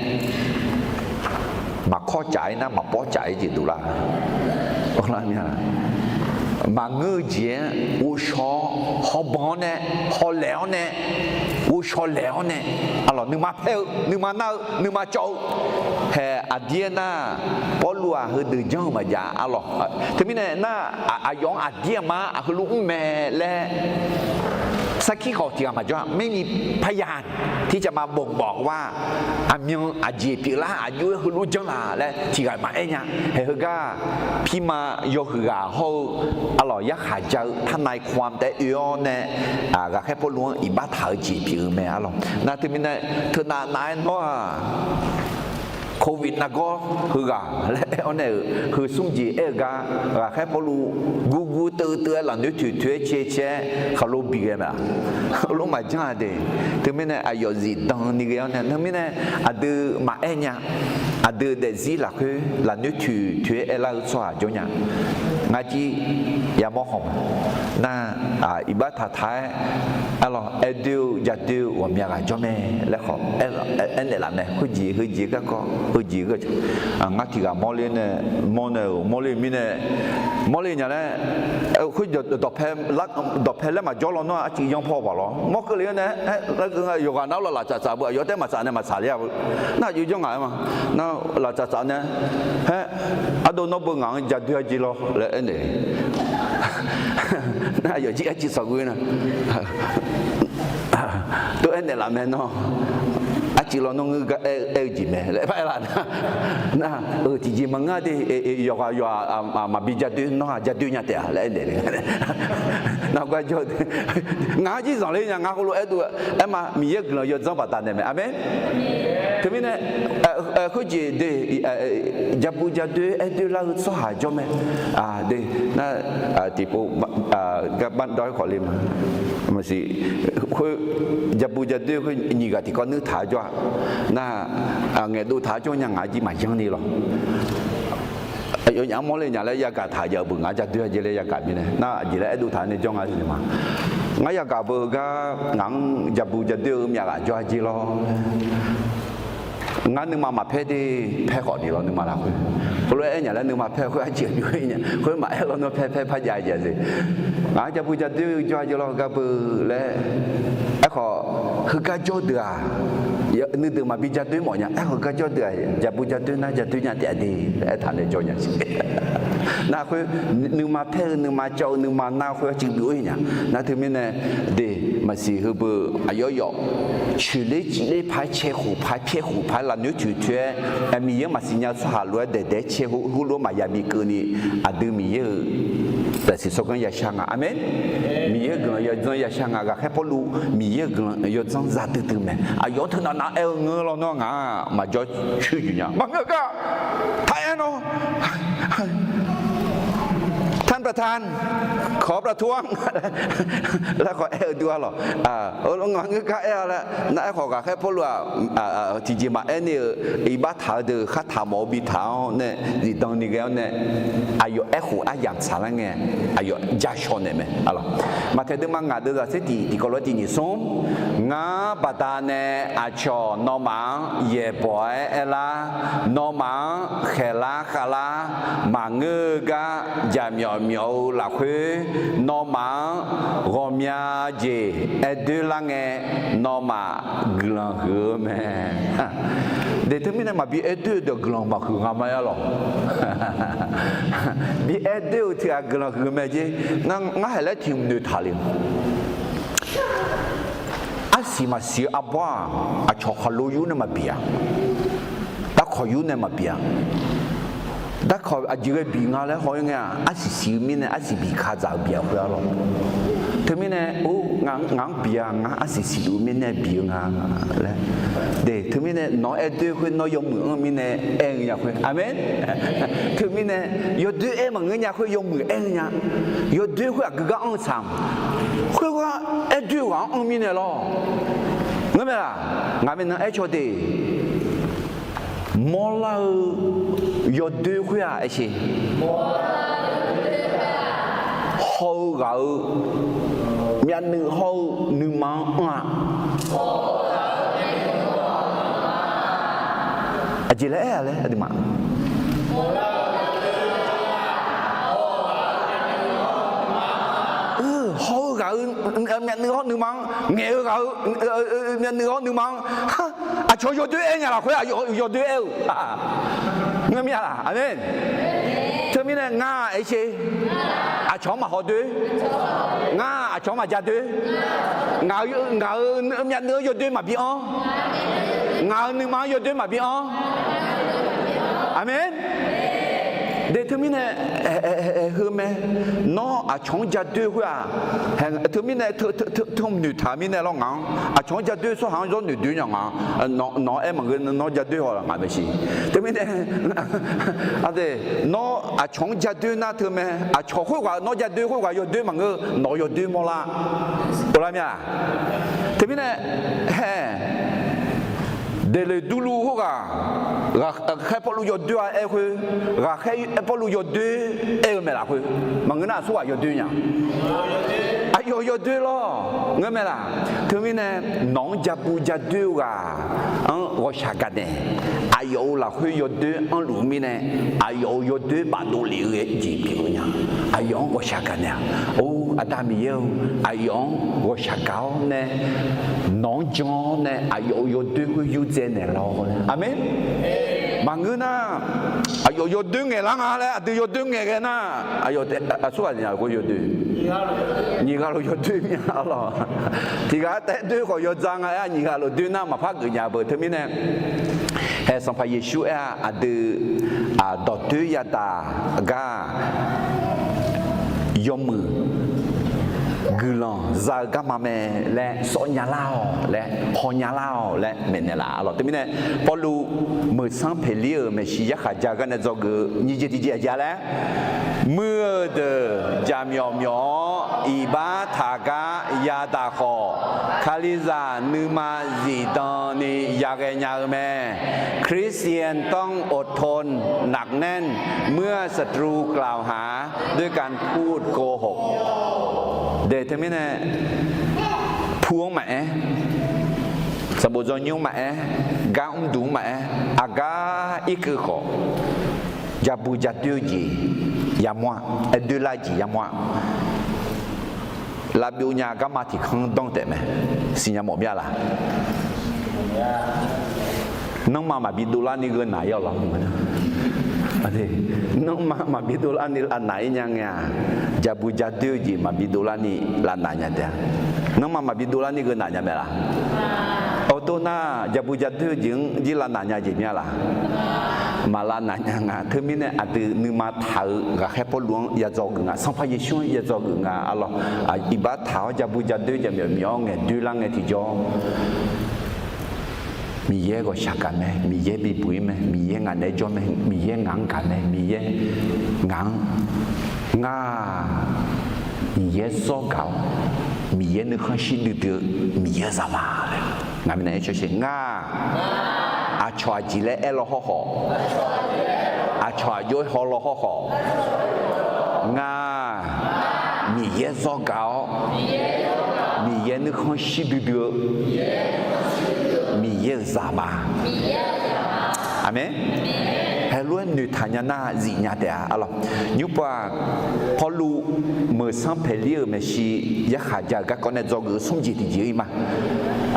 maqkawr caf-ir nar maqpawr caf-ir jeq dovlar. Maqngeur-eu jeq-aer ghovshaw-awr, hawbanq-awr nae, hawlaeq-awr nae, ghovshaw laeq-awr nae, aqlawq, nuima paer-eu, nuima nar-eu, nuima cawv-eu, haeq aqdir-aer nar, Pawrluv-aq heudeuq janr-eu maqjav, aqlawq. Teumirnae nar, aqyawf-anr aqdir aqma-anr aq heulof mr mae laer sarkir khawf tiq ghaq maqjawr-a. ไม่มีพยานที่จะมาบ่งบอกว่า aqmyan aqjeq pyeuflar aqjox-aer heulof janr laq laer tiq ghaq maqaer nya. Haeq heugar, pirma yawhuiq ghaq hawr-eu, aqlawq, yarkhaq ja-eu ทนายความ taef-aer oe-awr nae, ghaqkhaer Pawrluv-anr iqbax taq-eu jeq pyeuf-eu mae, aqlawq. Nar teumirnae, teunav nav-aer nawr-aq, covid nargawr heughaq laer aer-awr nae-euq heu smr jeq aer-eu gar, ghaqkhaer Pawrluv gurgur teuvteuv-aer lafnoer toeq toeq-aer cae cae-aer khaqlo bi ghae mae-aq. Lormav janr-a de. Teumirnae aqyawf zifdan ni ghae-awr nae, teumirnae aqdui maqaer nya. Aqdui daefzir lafkhoer lafnoer toeq toeq-aer aerlar-eu tsawrhaq jawr nya. Ngar jir yamawr khawf ma. Nar, iqbax taqtaq-aer, aqlawq, aer doe-eu ja doe-eu ghawqmya ghaq jawr mae laer khawf aernaeq laf mae. Khoerjeq heujeq garkawv Heujeq, ngar tiq ghaq mawrler nae, mawr nae-euq mawrler mirnae, mawrler nya laer, khoer dawqpae laer maqjawr lawnmr-aq, arcuiv yanr paw paq lawr. Mawr keuvle-awr nae, yawqghaq nar-awr laf laf tsaf tsaf beu, aqyawf taef maqtsaf nae maqtsaq ler-a beu. Nar aqjox janr ngaq-aer ma. Nar laf tsaf tsaf nae, haer, ardov nawr beu ngaq-anr ja doer-a jeq lawr laer aernaeq. Nar aqyawf jir arcuiv sanqghoe na. Tov aernaeq laf mae nawr. Arcuiv lawnmr ngeur gar aer-eu jeq mae laer aer-a nar. Nar-euq tiqjeq maqngeur de, yawqghaq yawqghaq maqbi ja doer, nawr-aq ja doer nya taef-a laer aernaeq le. Nar gar jawr, ngaq-anr jir zanqler nya, ngar heulof-aer dov-aer ma, Miqyaer guiqlanq yawdzanr baqdanae mae. Aqmeq. Teumirnae, khoerjeq de, ja bu ja doer aer doer lar-eu tsawrhaq jawr mae. De, nar, tiqpov, gar bar dawr-aer khawf le ma. Maqsiq, khoer, ja bu ja doer khoer nyiq ghaq tiqkawv nuir taq-eu jawr-a. Nar, ngaeqdov taq-eu jawr nya, ngaq-anr jir maqyanr ni lawr. Aqyawfnyaf-anr mawrle nya laer yagaq taq jav-eu beu, ngaq-anr ja doer-a jeq laer yagaq mirnae. Nar aqjeq laer aer dov taq-aer nae jawr nga ma. Ngar yagaq beu heugar ngaq-anr ja bu ja doer-eu myavghaq jawr-a jeq lawr. Ngar nuima maqpaer de, paer khawf ni lawr nuima lafkhoer. Heulof-aer aer nya laer nuima paer khoer arcuiv aqjox-aer nya. Khoer maqaer lawnmr paer paer par jav-a jeq-a ze. Ngaq-anr ja bu ja doer-eu jawr-a jeq lawr heugar beu laer. Aerkhawf, heugar jawr deuq-aq, nuideuq maqbi ja doer mawf nya. Aerkhawf heugar jawr deuq-aq, ja bu ja doer nar ja doer nya taef-a de laer aertaq nae jawr nya siq. Nar khoer, nuima paer-eu nuima cawv-eu nuima nar khoer arcuiv byov-ir nya. Nar teumirnae, de, maqsiq heubeu aqyawf yawf coeqler civler paq-aer cae khof paq-aer pyaer khof paq-aer lafnoer toeq toeq-aer, Miqyaer-anr maqsiq nya-eu tsawrhaq lof-aer daeq daeq-aer cae heulof-aer maqya bi keuvni, aqdui Miqyaer-euq zaqsiq tsawrganr yashar nga. Aqmeq. Miqyaer-euq guiqlanq yawdzanr yashar nga. Ghaqkhaer Pawrluv Miqyaer-euq guiqlanq yawdzanr za duidui mae. Aqyawf-anr teunav nav aer-eu ngeur lawnmr-aq, ngaq-anr maqjawr coer juif nya maqngeur gar, taq aer nawr, ท่านประธาน ขอประท้วง laer khawf aer-eu dur-a lawq. Ngaq ngeur gar aer-a laer nar, aerkhawf ghaqkhaer Pawrluv-aq, tiqjeq maqaer ni-euq iqbax taq-eu deuq khar taq mawf-eu bi taq-awr nae, zifdan ni ghae-awr nae, aqyawf aerkhof aryamq tsaqlar ngae, aqyawf ja shaw naeq mae. Maqtaeq deuvma ngaq deuvzaq tser tiq tiqkawv lof-aer tiq nyiq smr, ngar baqdanae aqcawq nawmaf-anr yaeqbawq-aer aerlar, nawmaf-anr khaeqlar khavlar maqngeur-eu gar jaqmyawf myawf-eu lafkhoer, nawmaf-anr ghawqmya jeq aerdoer lar ngae, nawmaf guiqlanq huiq-eu mae. De teumirnae maqbi aerdoer-eu deuq guiqlanq maqhuiq nga ma-aer lawq. Bi aerdoer-euq tiq ghaq guiqlanq huiq-eu mae jer. Nar ngar haeq laer tiq hmq noeqtaq le. Arsiq maqsiq-eu arbawr-aq, aqcawq khaqlo yur nae maqbif-a. Darkawq yur nae maqbif-a. Darkawq aqjeq ghae bif nga laer haw-ir ngae-aq, arsiq siq-eu mirnae arsiq bif kadzaq-eu bif-a khoer-a lawq. Teumirnae, or, ngaq-anr bif-a, ngar arsiq siqluf-eu mirnae bif-eu nga laer. De, teumirnae nawq-anr aerdoer khoer nawr yawmuiq anr-eu mirnae aer-eu nya khoer. Aqmeq. Teumirnae yawdoer aer maqngeur nya khoer yawmuiq aer-eu nya. Yawdoer khoer aqgeu gar anr-eu tsaq-a. Khoergar aerdoer-eu ghaq-anr anr mirnae lawr. Ngeurmae laq? Ngaq maeqnan aer caw de. Mawrlar-eu yawdoer khoer-aq, aer sher, haw-eu ghaq-euq myavnuiv hawr-eu nuima-anr anr-a. Aqjeq laer aer-a laer aqduimaf, haw-eu ghaq-euq myavnuiv hawr nuima-anr, ngaeq-eu ghaq-euq myavnuiv hawr nuima-anr, aqcawq yawdoer aer nya lafkhoer yawdoer aer-eu ngeur mir-a laq? Aqmeq. Teumirnae ngar aer sher, aqcawq-anr maqhaw doer. Ngar aqcawq-anr maqja doer. Ngaq-eu, ngaq-euq myavnuiv-anr yawdoer maqbi anr. Ngaq-euq nuima-anr yawdoer maqbi anr. Aqmeq. De teumirnae, heu mae. Nawr aqcawq-anr ja doer khoer-aq, teumirnae teu noeqtaq mirnae lawr ngaq-anr aqcawq-anr ja doer tsawrhaq-anr zawr noeqdoer nya ngaq, nawq-anr aer maqngeur nawr ja doer haw laq ngaq maeqshi. Teumirnae, nawr aqcawq-anr ja doer nar teu mae. Aqcawq khoerghaq nawr ja doer khoerghaq yawdoer maqngeur, nawq-eu yawdoer mawrlar. Uvlar mir-a. Teumirnae, hae, Daeqleq durluv khoerghaq, ghaqkhaer Pawrluv yawdoer-a aer khoer, ghaqkhaer Pawrluv yawdoer aer-eu mae lafkhoer, maqngeur nar aqsurghaq yawdoer nya. Aqyawf yawdoer lawr ngeur mae laq? Teumirnae nawq-anr ja bu ja doer-eu ghaq-anr ghawqshaq gaqnaeq, aqyawf-euq lafkhoer yawdoer anrluf-eu mirnae, aqyawf-euq yawdoer bafdov lef-eu jeq pyeuf-eu nya. Aqyawf-anr ghawqshaq gaqnaeq-aq, or, Aqda Miqyaer-or, aqyawf-anr ghawqshaq gaq-awr nae, nawq-anr jan-awr nae aqyawf-euq yawdoer khoer yurdzae naeqlaf-awq. Aqmeq. Maqngeur nar, aqyawf yawdoer ngaeqlar nga laer aqdui yawdoer ngaeq ghae nar, aqyawf aqsurghaq nya khoer yawdoer, nyiq ghaq lof yawdoer mir-a lawq. Tiq ghaq taef doer khawf yawdzaq nga aer, nyiq ghaq lof doer nar maqpar geuf nya beu. Teumirnae, hae Sanqpaq Yeqsur aer-a, aqdui dawqdoer yadaq gar yawmuiq guiqlanq za-eu garma mae laer sawf nya lar-awq laer, haw nya lar-awq laer maeqnaeq laf-a lawq. Teumirnae, Pawrluv meuqsanr peqlir-euq maeqshi yarkhaq ja gar nae dzawgeuf-eu nyiq jeq tiq jeq aqjeq-a laer, muiq-eu deuq jaqmyawf myawf-awr iqbax taq gar yadaq khawf, Kalizaq nuima zifdan ni yaghae nya-eu mae. คริสเตียนต้องอดทน หนักแน่น เมื่อศัตรูกล่าวหาด้วยการพูดโกหก De teumirnae, pu-anr maqaer, sanqbof dzawnymr-anr maqaer, gar mrduq-anr maqaer, aqgar irkeuv khawf, ja bu ja doer-eu jeq yamawr-a, aer doerlar-eu jeq yamawr-a. Lavbyov nya garma tiq kanr danr taef mae. Siqnya mawf mir-a laq? Nanrma maqbi dovlar ni gheu naq-ir-awq lawr. Nanrma maqbi dovlar ni lavnaq-ir nya ngae-aq, ja bu ja doer-eu jeq maqbi dovlar ni lavnaq nya taef-a. Nanrma maqbi dovlar ni gheu naq nya mae laq? Awr, dov nar, ja bu ja doer-eu jeq-anr jir lavnaq nya jeq mir-a laq? Maq lavnaq nya nga. Teumirnae aqdui nuima taq-eu ghaqkhaer Pawrluv-anr ya dzawgeuf nga, Sanqpaq Yeqsur-anr ya dzawgeuf nga. Arlawq, iqbax taq-awr ja bu ja doer jaqmyawf myawf-awr ngaeq doerlar ngae tiqjawr, Miqyaer ghawqshaq gaq mae, Miqyaer bibuq-ir mae, Miqyaer ngaq naeq-aer jawr mae, Miqyaer ngaq-anr gaq mae, Miqyaer ngaq-anr, ngar, Miqyaer zawr gaq-awr, Miqyaer nuikhanr shir duidui-eu Miqyaer-euq zaqma laer ngaq mirnae aer cawsher ngar. Aqcawq aqjeq laer aer law hawrkhawf, aqcawq aqjox-aer haw law hawrkhawf, ngar, Miqyaer zawr gaq-awr, Miqyaer nuikhanr shir duidui-eu Miqyaer-euq zaqma. Aqmeq. Heulof-aer noeqtaq nya nar zifnya taef-a. Arlawq, nymrpov-aq, Pawrluv meuqsanr paeqlir-euq maeqshi yarkhaq ja-euq garkawv nae dzawgeuf-eu smr jeq tiqjeq-ir ma.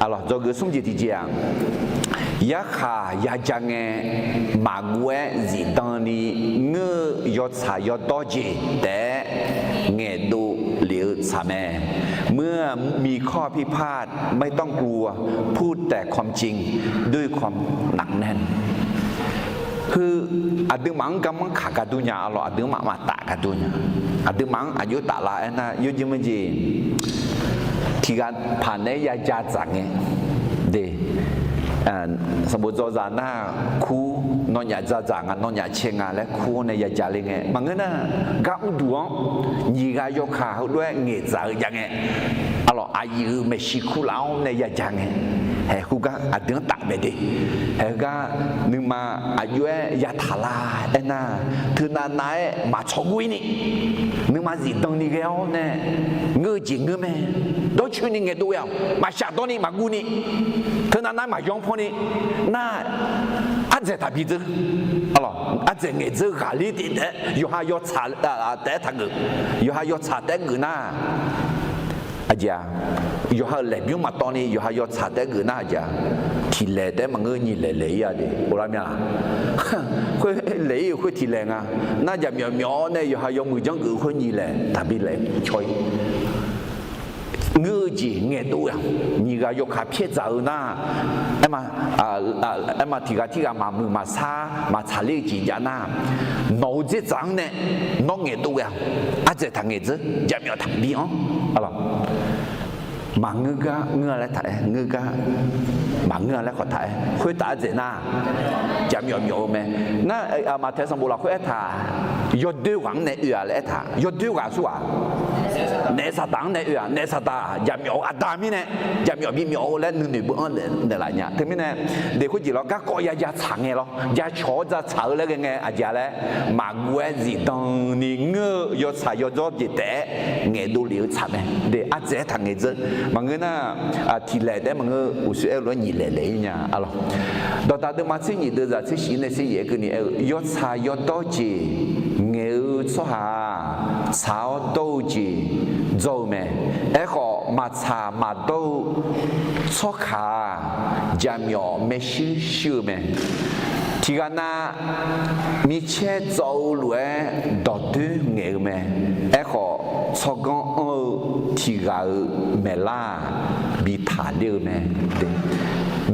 Arlawq, dzawgeuf-eu smr jeq tiqjeq-aq, yarkhaq ya ja ngae maqguv-aer zifdan ni ngeur-eu yawtsaq yawdawr jeq taef-aer ngaeqdov lef-eu tsaq mae. เมื่อมีข้อผิดพลาด ไม่ต้องกลัว พูดแต่ความจริง ด้วยความหนักแน่น. Heu, aqduimaf-anr garmanr kaq gar dur nya. Arlawq, aqdui-anr maqmaf taf gar dur nya. Aqduimaf-anr aqjox taf lar aernar, yawjeq meujeq tiq ghaq paq naeq-aer ya ja dzaq ngae, de, sanqbof dzaw zaq nar, kur, nawnyaf dzaq dzaq nga, nawnyaf cae nga laer kur-anr nae ya ja le ngae maqngeur nar, gar mrduq-anr nyiq ghaq yawkaq heulof-aer ngaeqdzaq-eu jav ngae, arlawq, aqyuif-euq maeqshi kurlaf-anr nae ya ja ngae, haeq, khoergar aqdui-anr taf mae de. Haeq, heugar nuima aqjox-aer yataq lar aernar, teunav nav-aer maqtsawq guv-ir ni, nuima zifdan ni ghae-awr nae ngeur-eu jeq ngeur mae. Dawrcoeni ngaeqdov-aer-awq, maqshaf dawr ni maqguv ni, teunav nav-aer maqyaw-anr paw ni, nar, ardzaeq taqbi dzeur, arlawq, ardzaeq ngaeqdzeur ghaqler taef-aer yawqha yawtsaq taef-aer taqgeuf. Yawqha yawtsaq taef-aer geuf nar, aqjeq-a, yawqha-euq laeqbymr maqtawv ni yawqha yawtsaq taef-aer geuf nar, aqjeq-a, tiq laeq taef-aer maqngeur, nyiq laeq laeq-ir-a de, ghoflar mir-a. Khoer laeq-ir-euq khoer tiq laeq nga. Nar, jaqmyawf myawf-awr nae yawqha yawmuiq janrgeuf-eu khoer nyiq laeq taqbi laeq caw-ir. Ngeur-eu jeq ngaeqdov-aer-awq, nyiq ghaq yawkaq pyaer dzaq-eu nar, aer, aer ma, tiq ghaq tirghaq maqmuiq maqsar maqtsaqler-eu jeq jav nar, nawq-eu dzerdzaq-anr nae nawr ngaeqdov ghae-awq. Ardzaeq taqngaeq dzeur, jaqmyawf taqbi-anr, arlawq, maqngeur gar ngeur-a laer taq-aer, ngeur gar maqngeur-a laer khawf taq-aer, khoertav ardzaeq nar, jaqmyawf myawf-eu mae. Nar, maqtaeq sanqbof lafkhoer aertaq, yawdoer ghaq-anr nae oe-a laer aertaq, yawdoer ghaq aqsurghaq, naef saqdaq-anr nae oe-aq, naef saqdaq jaqmyawf-eu aqda mirnae, jaqmyawf bimyawf-eu laer nuinoeq beu-anr naeqlaf nya. Teumirnae, de khoerjeq lawr garkawv ya ja tsaq ngae lawr, ja cawq-awr ja tsaq-eu laer ghae ngae aqjeq-a laer, maqguv-aer zifdan ni ngeur-eu yawtsaq yawdzawr jeq taef-aer ngaeqdov lef-eu tsaq mae. De, ardzaeq-aer taqngaeq dzeur. Maqngeur nar, tiq laeq taef-aer maqngeur, uqshoe aer-eu lof-aer laeq laeq-ir nya-a lawq. Dawqdaq deuvma tser nyiq deuvzaq tser shif nae tser yaef-aer keuvni aer-eu, yawtsaq yawdawr jeq ngaeq-eu tsawrhaq-aq, tsaq-awr dawr-eu jeq dzaw-eu mae. Aerkhawf, maqtsaq maqdawr-eu tsawrkaq-aq, jaqmyawf maershuir shuir-eu mae. Tiqghaq nav micaer tsawv-eu lof-aer dawqdoer ngaeq-eu mae. Aerkhawf, tsawrganr anr-eu tiqghaq-euq maeqlar-aq, bi taqler-eu mae.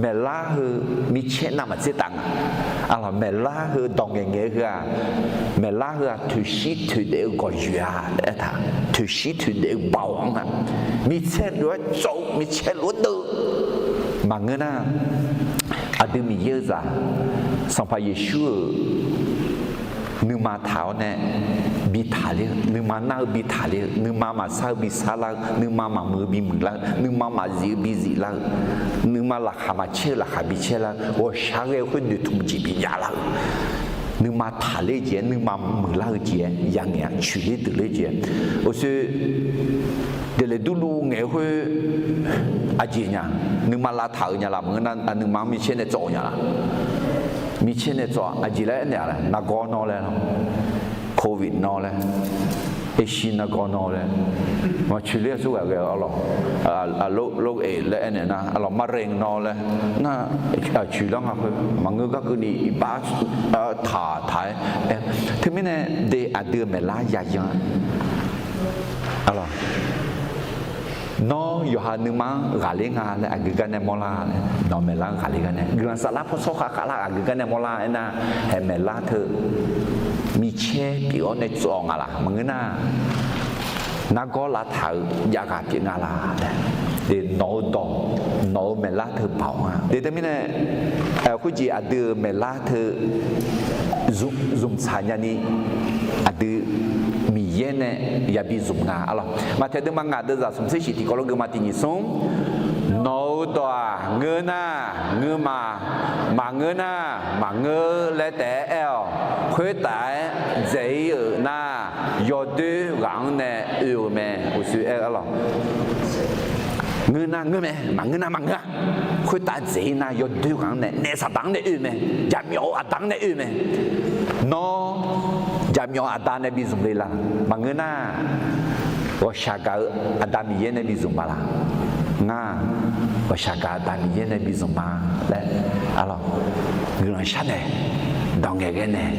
Maeqlar heu micaer navmaqtser taf nga. Aqlawq, maeqlar heu dawq ngaeqngaeq-eu heu-aq, maeqlar heu-aq toeqshir toeqdaef-eu gawqyoeq-a laer aertaq, toeqshir toeqdaef-eu baoq-anr nga. Micaer lof-aer tsawv-eu, micaer lof-aer deuv-eu maqngeur nar, aqdui Miqyaer-eu zaq, Sanqpaq Yeqsur-euq nuima taq-awr nae bi taqler-eu, nuima nar-eu bi taqler-eu, nuima maqsar-eu bi sarlar-eu, nuima maqmuiq-eu bi muiqlar-eu, nuima maqzif-eu bi ziflar-eu, nuima laqkhaq maqcaer-eu laqkhaq bi caerlar-eu, ghawqshaq ghae-eu khoer noeqtmq jeq bi javlar-eu, nuima taqler jeq-aer, nuima muiqlar-eu jeq-aer yangaeq-a, coeqler deuqler jeq-aer. Uqshoe Deuqleq durluv ngaeq-eu khoer aqjeq nya, nuima lavtaq-euq nya laf maqngeur nar, nuima-anr micaer nae tsawv-eu nya laf. Micaer nae tsawv aqjeq laer aernaeq-a laer, nargawr nawr laer, Covid nawr laer, aershir nargawr nawr laer, maqcoeqler-a tsawrghaq ghae-eu arlawq, loreq laer aernaeq nar arlawq, มะเร็ง nawr laer nar, coeqlar nga khoer maqngeur gar keuvni iqbax taq taq-aer. Teumirnae de aqdui-euq maeqlar yayan nawr yawqha nuima-anr ghaqler nga laer aqgeu gar nae mawrlar laer, nawq maeqlar-anr ghaqler gar nae guiqlanq saflar paw tsawrkhav khavlar aqgeu gar nae mawrlar aernar, haeq maeqlar teu micaer pyeuf-awr nae tsov-awq nga laf maqngeur nar, nargawr lavtaq-eu javghaq pyeuf nga laf laer, nawq-eu dawq, nawq-eu maeqlar teu baoq nga. Teumirnae khoerjeq aqdui-euq maeqlar teu zmqtsaq nyani aqdui Miqyaer nae yabi zmq nga arlawq. Maqtaeq deuvma ngaq deuvzaq smq tser shif tiqkawv lof geuma tiq nyiq smr, nawq-eu dawq-aq ngeur nar ngeur ma, maqngeur nar maqngeur laer taef-aer aer-awq. Khoertaf-aer dzaeq-ir-euq nar, yawdoer ghaq-anr nae oe-eu mae. Uqshoe aer-eu arlawq, ngeur nar ngeur mae, maqngeur nar maqngeur-a. Khoertav dzaeq-ir nar yawdoer ghaq-anr nae naef Saqdaq-anr nae oe-eu mae, jaqmyawf-eu aqda-anr nae oe-eu mae. Nawr jaqmyawf-eu aqda nae bi zmq le la? Maqngeur nar, ghawqshaq gaq-eu Aqda Miqyaer nae bi zmq ma laf? Ngar, ghawqshaq gaq Aqda Miqyaer nae bi zmq ma laer, arlawq, guiqlanq shar naeq, dawq ngaeqghae naeq,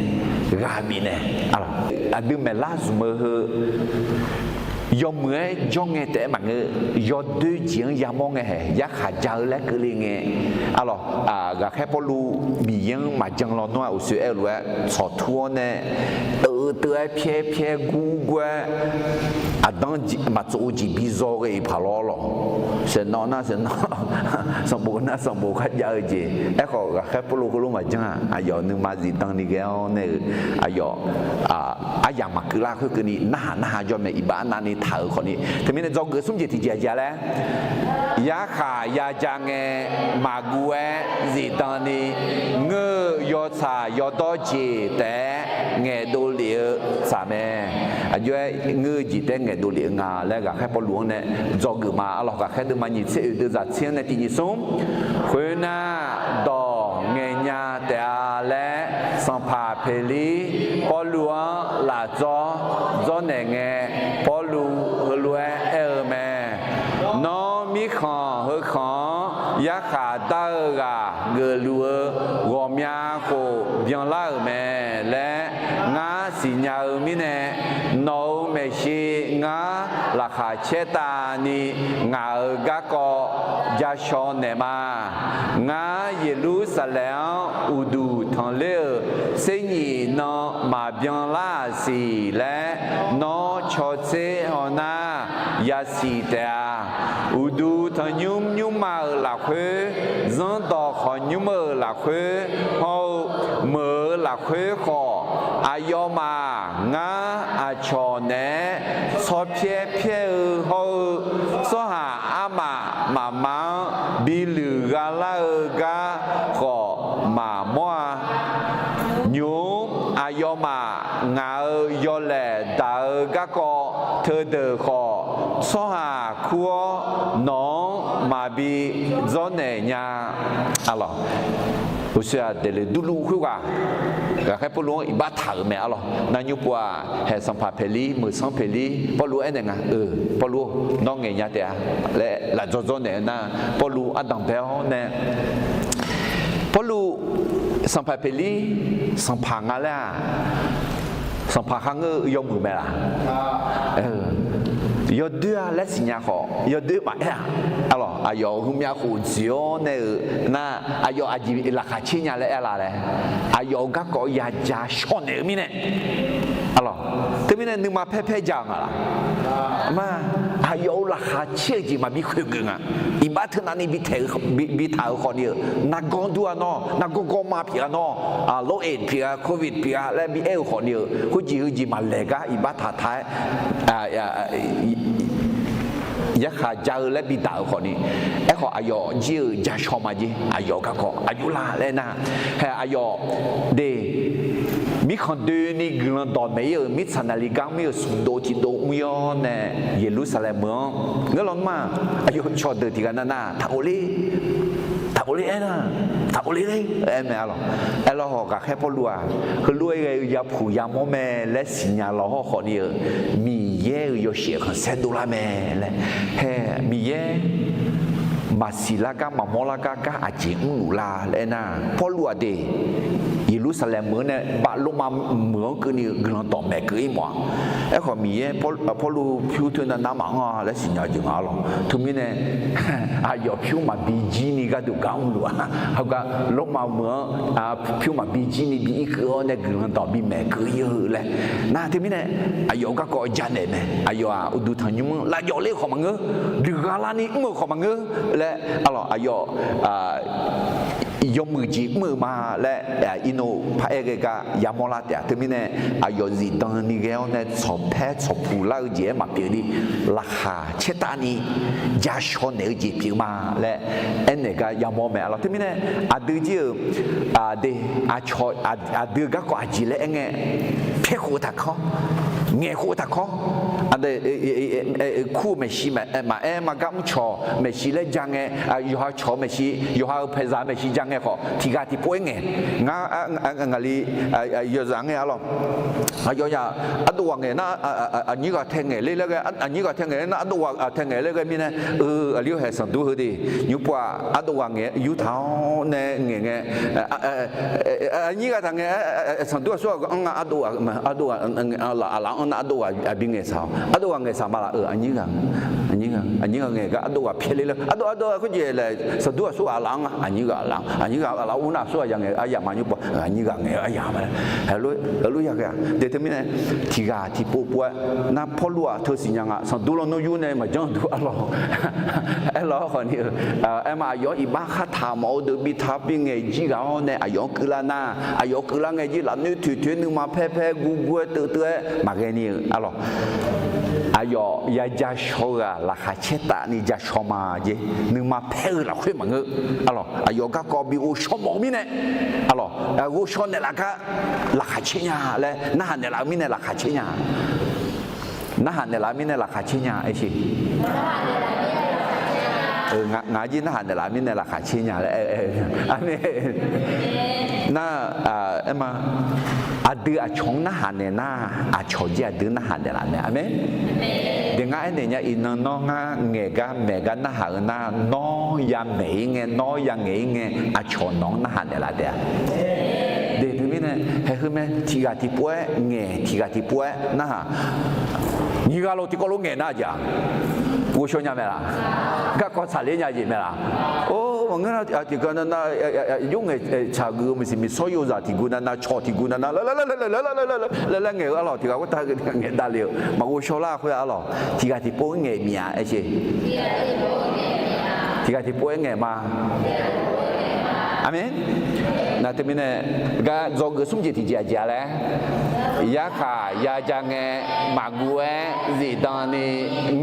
ghaq bifnaeq, arlawq, aqdui maeqlar zmq-eu heu yawmuiq-aer jawr ngae taef-aer maqngeur, yawdoer jeq-anr yamawr ngae haeq yarkhaq ja-eu laer keuvle ngae, arlawq, ghaqkhaer Pawrluv Miqyaer-anr maqjan lawnmr-aq uqshoe aer-eu lof-aer tsawqtur-awr nae, teuvteuv-aer pyaer pyaer gur gur-aer, aqdanr maqtsov-eu jeq bi zaw ghae-iq paq lawr lawq. Saeqnawv nar saeqnawv, sanqbof nar sanqbof kharjav-eu jeq. Aerkhawf ghaqkhaer Pawrluv heulof maqjan-aq, aqyawf nuima zifdan ni ghae-awr nae-euq, aqyawf aryamq maqkeuv lar khoerkeuvni narhaq narhaq jawr mae, iqbax navni taq-euq khawfni. Teumirnae dzawgeuf smr jeq tiqjeq aqjeq-a laer, yarkhaq yaja ngae maqguv-aer zifdan ni, ngeur-eu yawtsaq yawdawr jeq taef-aer ngaeqdov lef-eu tsaq mae. Aqjox-aer ngeur-eu jeq taef-aer ngaeqdov lef-eu nga laer ghaqkhaer Pawrluv-anr nae dzawgeuf ma. Arlawq, ghaqkhaer deuvma nyiq tser oeq deuvzaq tser-anr nae tiq nyiq smr, khoernar, dawq ngaeqnya taef-a laer, sanqpaq Peqlir Pawrluv-anr lafdzawr dzawrnaeq ngae, Pawrluv heulof-aer aer-eu mae. Nawr mirkhanq heukhanq-anr yarkhaq dar-eu ghaq geufluf-eu ghawqmya khof byanlar-euq mae laer ngar siqnya-eu mirnae, nawq-euq maeqshi ngar laqkhaq caertavni ngaq-euq garkawv ja shaw naeqma. Ngar Yeqlursaqlaeq-anr uqduq tanqler-euq tser nyif nan maqbyan lar-aq siq laer nawr cawtser hawnar yasiq taef-a. Uqduq tanqnymr nymrma-euq lafkhoer, zanrdawq khawqnymr-euq lafkhoer hawr-eu, meuq-euq lafkhoer khawf, aqyawfmaf ngar aqcawq naeq-aer tsawrpyaer pyaer-eu hawr-eu, tsawrhaq armaf mafma-anr bi luiq gha lar-eu gar khawf maqmawr-a. Nymq-mr aqyawfmaf ngaq-euq yawlaeq daq-eu garkawv teudeuq khawf, tsawrhaq kur-awr nawq-anr maqbi dzawrnaeq nya. Arlawq, uqshoe-aq daeqleq durluf khoerghaq, ghaqkhaer Pawrluv-anr iqbax taq-euq mae. Arlawq, nar nymr pov-aq, haeq sanqpaq paeqlir, meuq sanr paeqlir, Pawrluv aernaeq nga, Pawrluv-or, nawr ngaeq nya taef-a laer lafdzawr dzawrnaeq-eu nar, Pawrluv ardanq bae-awr nae, Pawrluv, sanqpaq paeqlir, sanqpaq nga laer-aq, sanqpaq kharngeur-eu yawmuiq mae laq? Yawdoer-a laer siqnya khawf, yawdoer maqaer-aq. Arlawq, aqyawf-euq heumyav khof dzoeq-awr nae-euq nar, aqyawf aqjeq laqkhaq caer nya laer aer la laer, aqyawf-euq garkawv yaja shawrnaeq-eu mirnae, arlawq, teumirnae nuima paer paer ja-eu nga laq? Aqma, aqyawf-euq laqkhaq caer-eu jeq maqbi khoeq geuf nga. Iqbax teu navni bi taeq-eu, bi, bi taq-euq khawfni-euq, nargawr dur-a nawr, nargawr gawrma pyeuf-a nawr, lor-eq pyeuf-a, covid pyeuf-a laer bi aer-eu khawfni-euq, khoerjeq heujeq maqlaeq gar iqbax taq taq-aer yarkhaq ja-eu laer bi daq-euq khawfni, aerkhawf aqyawf jir-euq ja shaw ma jer, aqyawf garkawv aqjox la laer nar, hae aqyawf de, mirkhanq doeni guiqlanq dawqmaeq ir-euq mirtsaq naqli gar mr-ir-euq smq dov tiq dov mr-ir-awr nae, Yeqlursaqlaeq meuq-anr ngeur lawnmr-aq, aqyawf cawqdeuq tiq ghaq navnav taq ghofler, taq ghofler aernar, taq ghofler ler aer mae. Arlawq, aerlawr hawq ghaqkhaer Pawrluv-aq, heulof-aer ghae-eu yapuq yamawr mae laer siqnya lawq hawr khawfni-euq, Miqyaer-euq yawshaef khanqsaer dovlar mae laer, hae Miqyaer maqsiq lar gar maqmawr lar gar gar aqjeq mrluf la laer aernar, Pawrluv-aq de, Yeqlursaqlaeq meuq-anr nae baf Lormav meuq-anr keuvni-eu guiqlanq dawqmaeq keuv ir mawf-a. Aerkhawf Miqyaer Pawrluv pyur teu navnav maqanr-a laer siqnya-eu jeq nga. Arlawq, teumirnae aqyawf pyur maqbi jir ni gharduq gar mrluf-a. Heugar Lormav meuq-anr pyur maqbi jir ni bi ir keuv-awr nae guiqlanq dawq bimaeq keuv ir-eu laer nar, teumirnae aqyawf-euq garkawv janaeq mae. Aqyawf-aq uqduq tanqnymr-anr lavjawv ler-eu khawf maqngeur, duiqgha larni mr-eu khawf maqngeur laer, arlawq, aqyawf yawmuiq jeq mr-eu ma laer, irnov paraer ghae gar yamawr lar taef-a. Teumirnae aqyawf zifdan ni ghae-awr nae tsawqpaer tsawqpuq lar-eu jeq-aer maqpyeuf ni, laqkhaq caertavni ja shaw naeq-eu jeq pyeuf ma laer aernaeq gar yamawr mae. Arlawq, teumirnae aqdui jir-euq de, aqcawq aqdui-euq garkawv aqjeq laer aerngae, paer khof-eu taqkawr, ngaeq khof-eu taqkawr, kur maeqshi maqaer ma gar mrcawq maeqshi laer ja ngae, yawqha cawq maeqshi, yawqha-euq paeqzaq maeqshi ja ngae khawf, tiq ghaq tiqpov-aer ngaeq. Ngar ngaqli yawzaq ngae arlawq, aqyawfnyaf ardov ghaq ngaeq nar, aqnyir ghaq tae ngaeq ler laer ghae, aqnyir ghaq tae ngaeq ler nar, ardov ghaq tae ngaeq ler ghae mirnae, eu, aqli-awr haeq sanqdur heu de, nymr pov-aq ardov ghaq ngaeq yurtaq-awr nae ngaeq ngae, aqnyir ghaq taq ngaeq, sanqdur aqsur ghaq anr nga, ardov ghaq, aqlaf anr nar ardov ghaq bi ngaeq saq-awq. Ardov ghaq ngaeq saq ma laf-eu, aqnyir ghaq, aqnyir ghaq ngaeq gar ardov ghaq pyaer ler laer, ardov, ardov ghaq khoerjeq laer, sanqdur aqsur ghaq aqlaf anr nga, aqnyir ghaq aqlaf anr, aqnyir ghaq aqlaf ur nar aqsur ghaq ya ngaeq aryamq ma nymr pov, aqnyir ghaq ngaeq aryamq ma laer, heulof-aer ya ghae-aq de. Teumirnae tiq ghaq tiqpov pov-aer nar, Pawrluv-aq teu siqnya nga, sanqdur lawnmr yur nae maqjanr dur arlawq. Aerlawr khawfni-eu, aerma aqyawf-anr iqbax khartaq mawf-eu deuq bi taq bi ngaeq jir ghaq-awr nae aqyawf-anr keuvlar nar, aqyawf-anr keuvlar ngae jir lafnoer toeq toeq-aer nuima paer paer gurgur-aer teuv teuv-aer maqghae ni-eu arlawq. Aqyawf ya ja shaw-eu-aq laqkhaq caer tavni ja shaw ma jer. Nuima paer-eu lafkhoer maqngeur arlawq. Aqyawf garkawv bi ghovshaw mawf-eu mirnae arlawq, ghovshaw naeqlaf gar laqkhaq caer nya laer narhaq naeqlaf-eu mirnae laqkhaq caer nya. Narhaq naeqlaf-eu mirnae laqkhaq caer nya aer sher. Ngaq jir narhaq naeqlaf-eu mirnae laqkhaq caer nya laer aer-eu. Aqmeq. Nar, aerma, aqdui aqcawq-anr narhaq naeq nar, aqcawq jir aqdui narhaq naeqlaf mae. Aqmeq. De ngar aernaeq nya iqnan nawr ngar ngaeq gar maeq gar narhaq-eu nar, nawr ya maeq ir ngae, nawr ya ngaeq ir ngae, aqcawq nawq-anr narhaq naeqlaf taef-a. De teumirnae haeq heu mae, tiq ghaq tiqpov-aer ngaeq, tiq ghaq tiqpov-aer narhaq. Nyiq ghaq lof tiqkawv lof ngaeq nar jeq-aq, ghovshaw nya mae laf? Garkawv tsaqler nya jeq mae laf? Or, maqngeur nar, tiqkawv nar nar, yur ngaeq tsaq geuf-eu maqsiq, miqsawr yozaq tiq gu nav nav, cawq tiq gu nav nav laer laer ngaeq-eu arlawq, tiq ghaq khoertav ngaeq davle-euq maqghovshaw lar khoer arlawq, tiq ghaq tiqpov ngaeq mif-a aer sher. Tiq ghaq tiqpov-aer ngaeq ma. Aqmeq. Nar teumirnae gar dzawgeuf smr jeq tiqjeq aqjeq-a laer, yarkhaq ya ja ngae maqguv-aer zifdan ni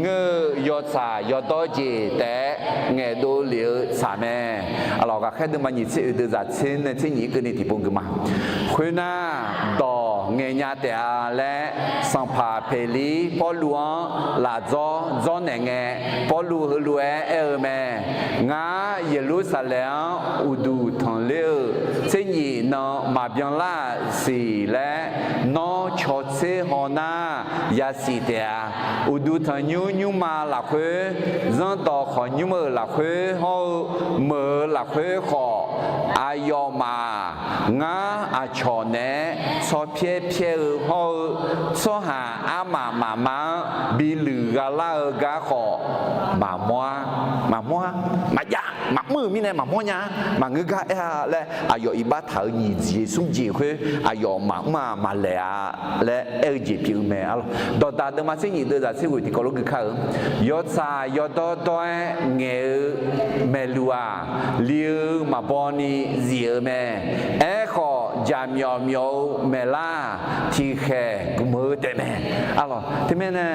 ngeur-eu yawtsaq yawdawr jeq taef-aer ngaeqdov lef-eu tsaq mae. Arlawq, ghaqkhaer deuvma nyiq tser oeq deuq zaq tser nae tser nyiq-ir keuvni tiqpov geuf ma. Khoernar, dawq ngaeqnya taef-a laer, sanqpaq Peqlir Pawrluv-anr lafdzawr dzawrnaeq ngae, Pawrluv heulof-aer aer-eu mae. Ngar Yeqlursaqlaeq-anr uqduq tanqler-eu tser nyif nan maqbyan lar-aq siq laer, nawr cawtser haw nar yasiq taef-a. Uqduq tanqnymr nymrma lafkhoer, zanrdawq khawqnymr-euq lafkhoer hawr-eu, meuq-euq lafkhoer khawf, aqyawfmaf-aq, ngar aqcawq naeq-aer tsawrpyaer pyaer-eu hawr-eu, tsawrhaq armaf mafma-anr bi luiq gha lar-eu gar khawf, maqmawr-ar, maqmawr-ar, maqjav, maqmr-euq mirnae maqmawr nya-ar, maqngeur gar aer-a laer, aqyawf iqbax taq-euq nyiq jeq smr jeq khoer aqyawf maqmr-a maqlaeq-a laer aer-eu jeq pyeuf-eu mae. Dawqdaq deuvma tser nyif deuvzaq tser ghoeq tiqkawv lof gui kar-eu, yawtsaq yawdawr dawr-aer ngaeq-eu maeqluq-aq, li-eu maqbaw ni zif-eu mae. Aerkhawf, jaqmyawf myawf-eu maeqlar-aq, tiqkhaeq gmq-eu taefmae. Arlawq, teumirnae,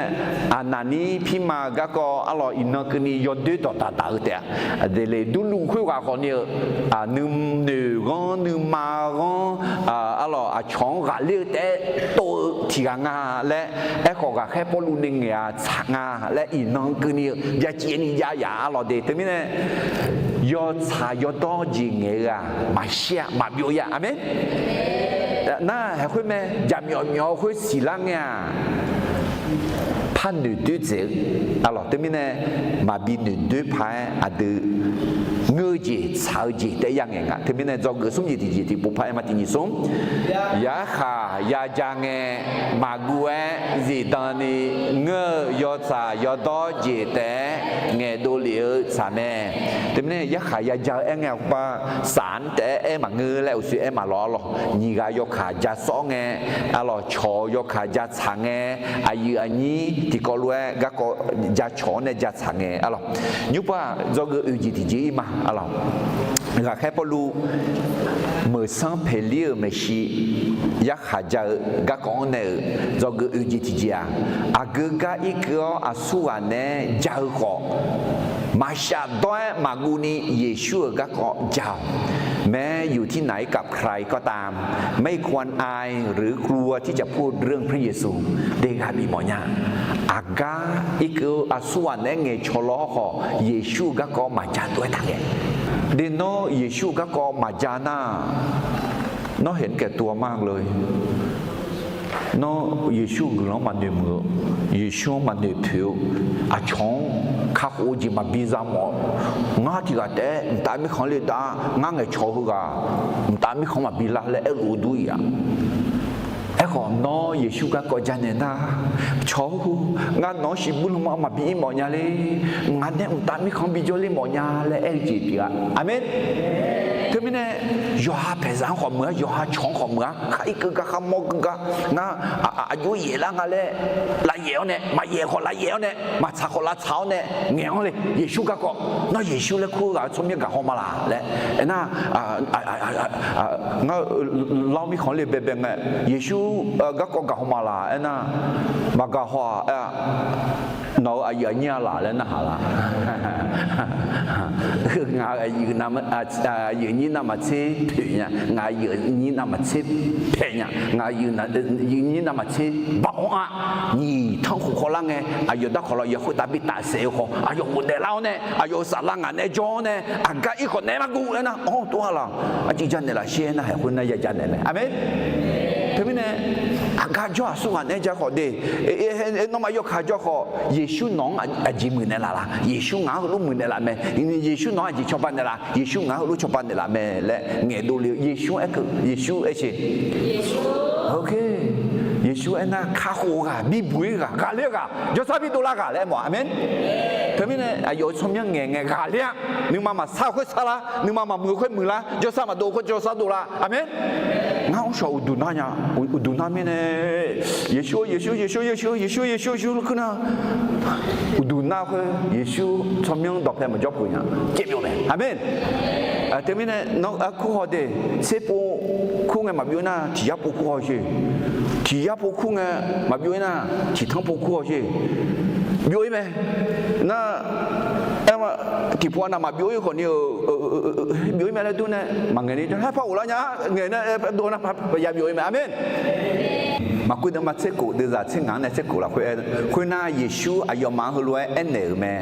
aqnaqnir pirma-eu garkawv arlawq, iqnan keuvni yawdoer dawqdaq daq-eu taef-a. Aqdeqleq durluv khoerghaq khawfni-eu, nuinoeq ghanr nuima ghanr, arlawq, aqcawq-anr ghaqler-eu taef-aer tov-eu tiq ghaq nga laer, aerkhawf ghaqkhaer Pawrluv nae ngaeq-a tsaq nga laer iqnan keuvni-eu byacaevni jav yaf arlawq de. Teumirnae, yawtsaq yawdawr jeq ngaeq-eu-aq maqshir-a, maqbyov-ir-a. Aqmeq. Nar haeq khoer mae, jaqmyawf myawf-eu khoer siqlar ngae-aq, par noeqdoer dzaeq-eu, arlawq, teumirnae maqbi noeqdoer paq-aer aqdui ngeur-eu jeq tsaq-eu jeq taef-aer ya ngaeq nga. Teumirnae dzawgeuf smr jeq tiqjeq tiqpov paq-aer ma tiq nyiq smr, yarkhaq yaja ngae maqguv-aer zifdan ni ngeur-eu yawtsaq yawdawr jeq taef-aer ngaeqdov lef-eu tsaq mae. Teumirnae yarkhaq yaja-eu aer ngae-aq khoerbar saf-anr taef-aer aer maqngeur laer uqshoe aer maqlawq arlawq. Nyiq ghaq yawkaq ja sawr ngae, arlawq, cawq-eu yawkaq ja tsaq ngae, aqyuif aqnyir tiqkawv lof-aer garkawv ja cawq-awr nae ja tsaq ngae arlawq. Nymrpov-aq dzawgeuf oeq jeq tiqjeq-ir ma arlawq. Ghaqkhaer Pawrluv meuq sanr Peqlir-euq maeqshi yarkhaq ja-eu garkawv-anr nae-euq dzawgeuf oeq jeq tiqjeq-aq, aqgeu gar irkeuv-awr aqsurghaq naeq-aer ja-eu khawf, maqshaf dawr-aer maqguv ni Yeqsur-euq garkawv ja-awq. แม้อยู่ที่ไหนกับใครก็ตาม ไม่ควรอายหรือกลัวที่จะพูดเรื่องพระเยซู de ghaq bif mawfnya. Aqgar irkeuv-eu aqsurghaq naeq-aer ngaeqcawq law-awr khawf, Yeqsur-eu garkawv maqja dov-aer taqngaeq. De nawr Yeqsur-eu garkawv maqja nar, nawr haeq-anr kaeq tov-a mar le. Nawr Yeqsur-eu guiqlanq-anr maqnoeq muiq-eu, Yeqsur-anr maqnoeq poeq-eu, aqcawq-anr kakhof-eu jeq maqbi za mawf-eu, ngar tiq ghaq taef-aer mqtav mirkhanq le dav, ngar ngaeqcawq heughaq mqtav mirkhanq maqbi lar laer aerluf-eu dur-ir-aq. Aerkhawf nawr Yeqsur garkawv janaeq nar, cawq-eu, ngar nawq-anr shiqbuir lanma maqbi ir mawfnya le, ngaq nae mqtav mirkhanq bijawr ler mawfnya laer aer-eu jeq pyeuf-a. Aqmeq. Teumirnae yawqha paeqzaq-anr khawf muiq-a, yawqha cawq-anr khawf muiq-a, khar irkeuv gar khar mawr keuv gar, ngar aqjox yaef lar nga laer lafyaef-awr nae, maqyaef khawf lafyaef-awr nae, maqtsaq khawf lavtsaq-awr nae ngaeq-anr le. Yeqsur garkawv, nawr Yeqsur laer kur-eu ghaq-eu tsawrmyanr gaq haw ma laq laer aernar, ngar lawr mirkhanq le baebae ngae, Yeqsur garkawv gaq haw ma laq aernar, maqgaq haw-aq aer-a, nawq-euq aqyuif aqnyir-a laq laer narhaq laq. Ngaq-euq aqyuif nyir navmaqtser poeq nya, ngaq aqyuif nyir navmaqtser paeq nya, ngaq aqyuif nyir navmaqtser bav-awr-a, nyiq tanr khof khawvlar ngae, aqyawf darkawq lawq ya khoertav bi tafsaef-eu khawf, aqyawf ghofdaef lar-awr nae, aqyawf-euq saflar ngaq nae jawr-awr nae, aqgar ir khawf naeq-aer mar guv laer nar, anr-eu tov-a laq. Aqciv janaeq laf sher nar haeq khoer nar ya janaeq mae. Aqmeq. Teumirnae aqgar jawr aqsurghaq naeq-aer ja khawf de, nawmaf yawkaq jawr khawf, Yeqsur nawq-anr aqjeq muiqnaeq laf laq? Yeqsur ngaq-anr heulof muiqnaeq laf mae. Yeqsur nawq-anr aqjeq cawba naeq laf? Yeqsur ngaq-anr heulof cawba naeq laf mae laer ngaeqdov le-eu Yeqsur-anr aerkeuv, Yeqsur aer ce. Yeqsur aernar, kakhof-eu ghaq, bibuq-ir ghaq, ghaqler-eu ghaq, jawrsar bidov lar ghaq laer aer mawf. Aqmeq. Teumirnae aqyawf-euq tsawrmyanr ngaeq ngae ghaqler-a. Nuima maqsar-eu khoer sarlar, nuima maqmuiq-eu khoer muiqlar, jawrsar maqdov-eu khoer jawrsar dovlar. Aqmeq. Ngar mrshawq uqduq nar nya, uqduq nar mirnae, Yeqsur, Yeqsur, Yeqsur, Yeqsur, Yeqsur, Yeqsur, Yeqsur, Yeqsur laer kur nar, uqduq nar khoer Yeqsur tsawrmyanr dawqpae maqjawr peuq nya, caev byov mae. Aqmeq. Teumirnae nawr arkur haw de, tserpov kur ngae maqbyov nar tiq yar pov kur haw sher. Tiq yar pov kur ngae maqbyov-ir nar, tiq tanr pov kur haw sher. Byov-ir mae. Nar, aer ma, tiqpov anav maqbyov-ir khawfni-eu, byov-ir mae laer dur nae maqngaeq ni, haer par ghoflar nya, ngaeq nae dov nar par ya byov-ir mae. Aqmeq. Maqkuv deuvma tser khof deuvzaq tser ngaq-anr nae tser khof lafkhoer aer, khoernar, Yeqsur aqyawfmaf-anr heulof-aer aernaeq-euq mae.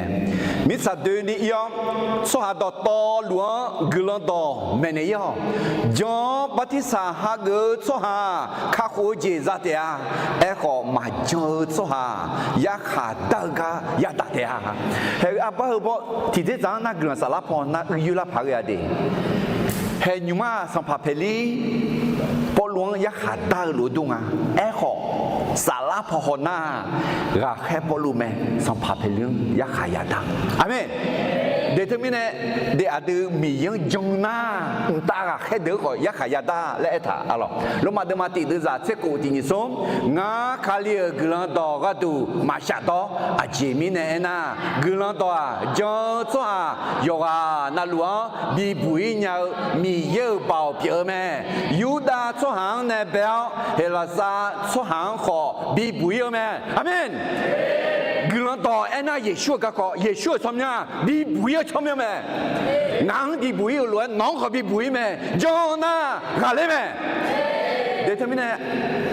Mirtsaq doeni ir-awr, tsawrhaq dawqtawvluf-anr guiqlanq dawq maeqnaeq ir-awq. Jan-awr bartirsaq hageuf-eu tsawrhaq kakhof-eu jeq za taef-a. Aerkhawf, maqjan-eu tsawrhaq yarkhaq dar-eu gar yadaq taef-a. Haeq-eu arbar heu baw tiqdzer dzaq-anr nar guiqlanq saflar paw nar uiq yoerlar paq ghae-a de. Haeq nymq-mr-aq, sanqpaq Peqlir Pawrluv-anr yarkhaq dar-eu lof-eu dur nga. Aerkhawf, saflar paw haw nar, ghaqkhaer Pawrluv mae, sanqpaq Peqlir-anr yarkhaq yadaq. Aqmeq. De teumirnae, de aqdui Miqyaer-anr jan nar, mqtav ghaqkhaer deuq-anr khawf yarkhaq yadaq laer aertaq-a lawq. Lormav deuvma tiq deuvzaq tser khof tiq nyiq smr, ngar Kali-euq guiqlanq dawq gharduq maqshaf dawr. Aqjeq mirnae aernar, guiqlanq dawq-aq, jan-eu tsawrhaq yawqghaq navluf-anr bibuq ir nya-eu Miqyaer-euq baoq pyeuf-eu mae. Yurdav tsawrhaq-anr nae bae-awr, Heqlaqsar tsawrhaq-anr khawf bibuq ir-eu mae. Aqmeq. Guiqlanq dawq aernar, Yeqsur-euq garkawv, Yeqsur-euq tsawrmyanr bibuq ir-eu tsawrmyanr mae. Ngaq-anr bibuq ir-euq lof-aer nawq-anr khawf bibuq ir mae. Jan nar ghaqler mae. De teumirnae,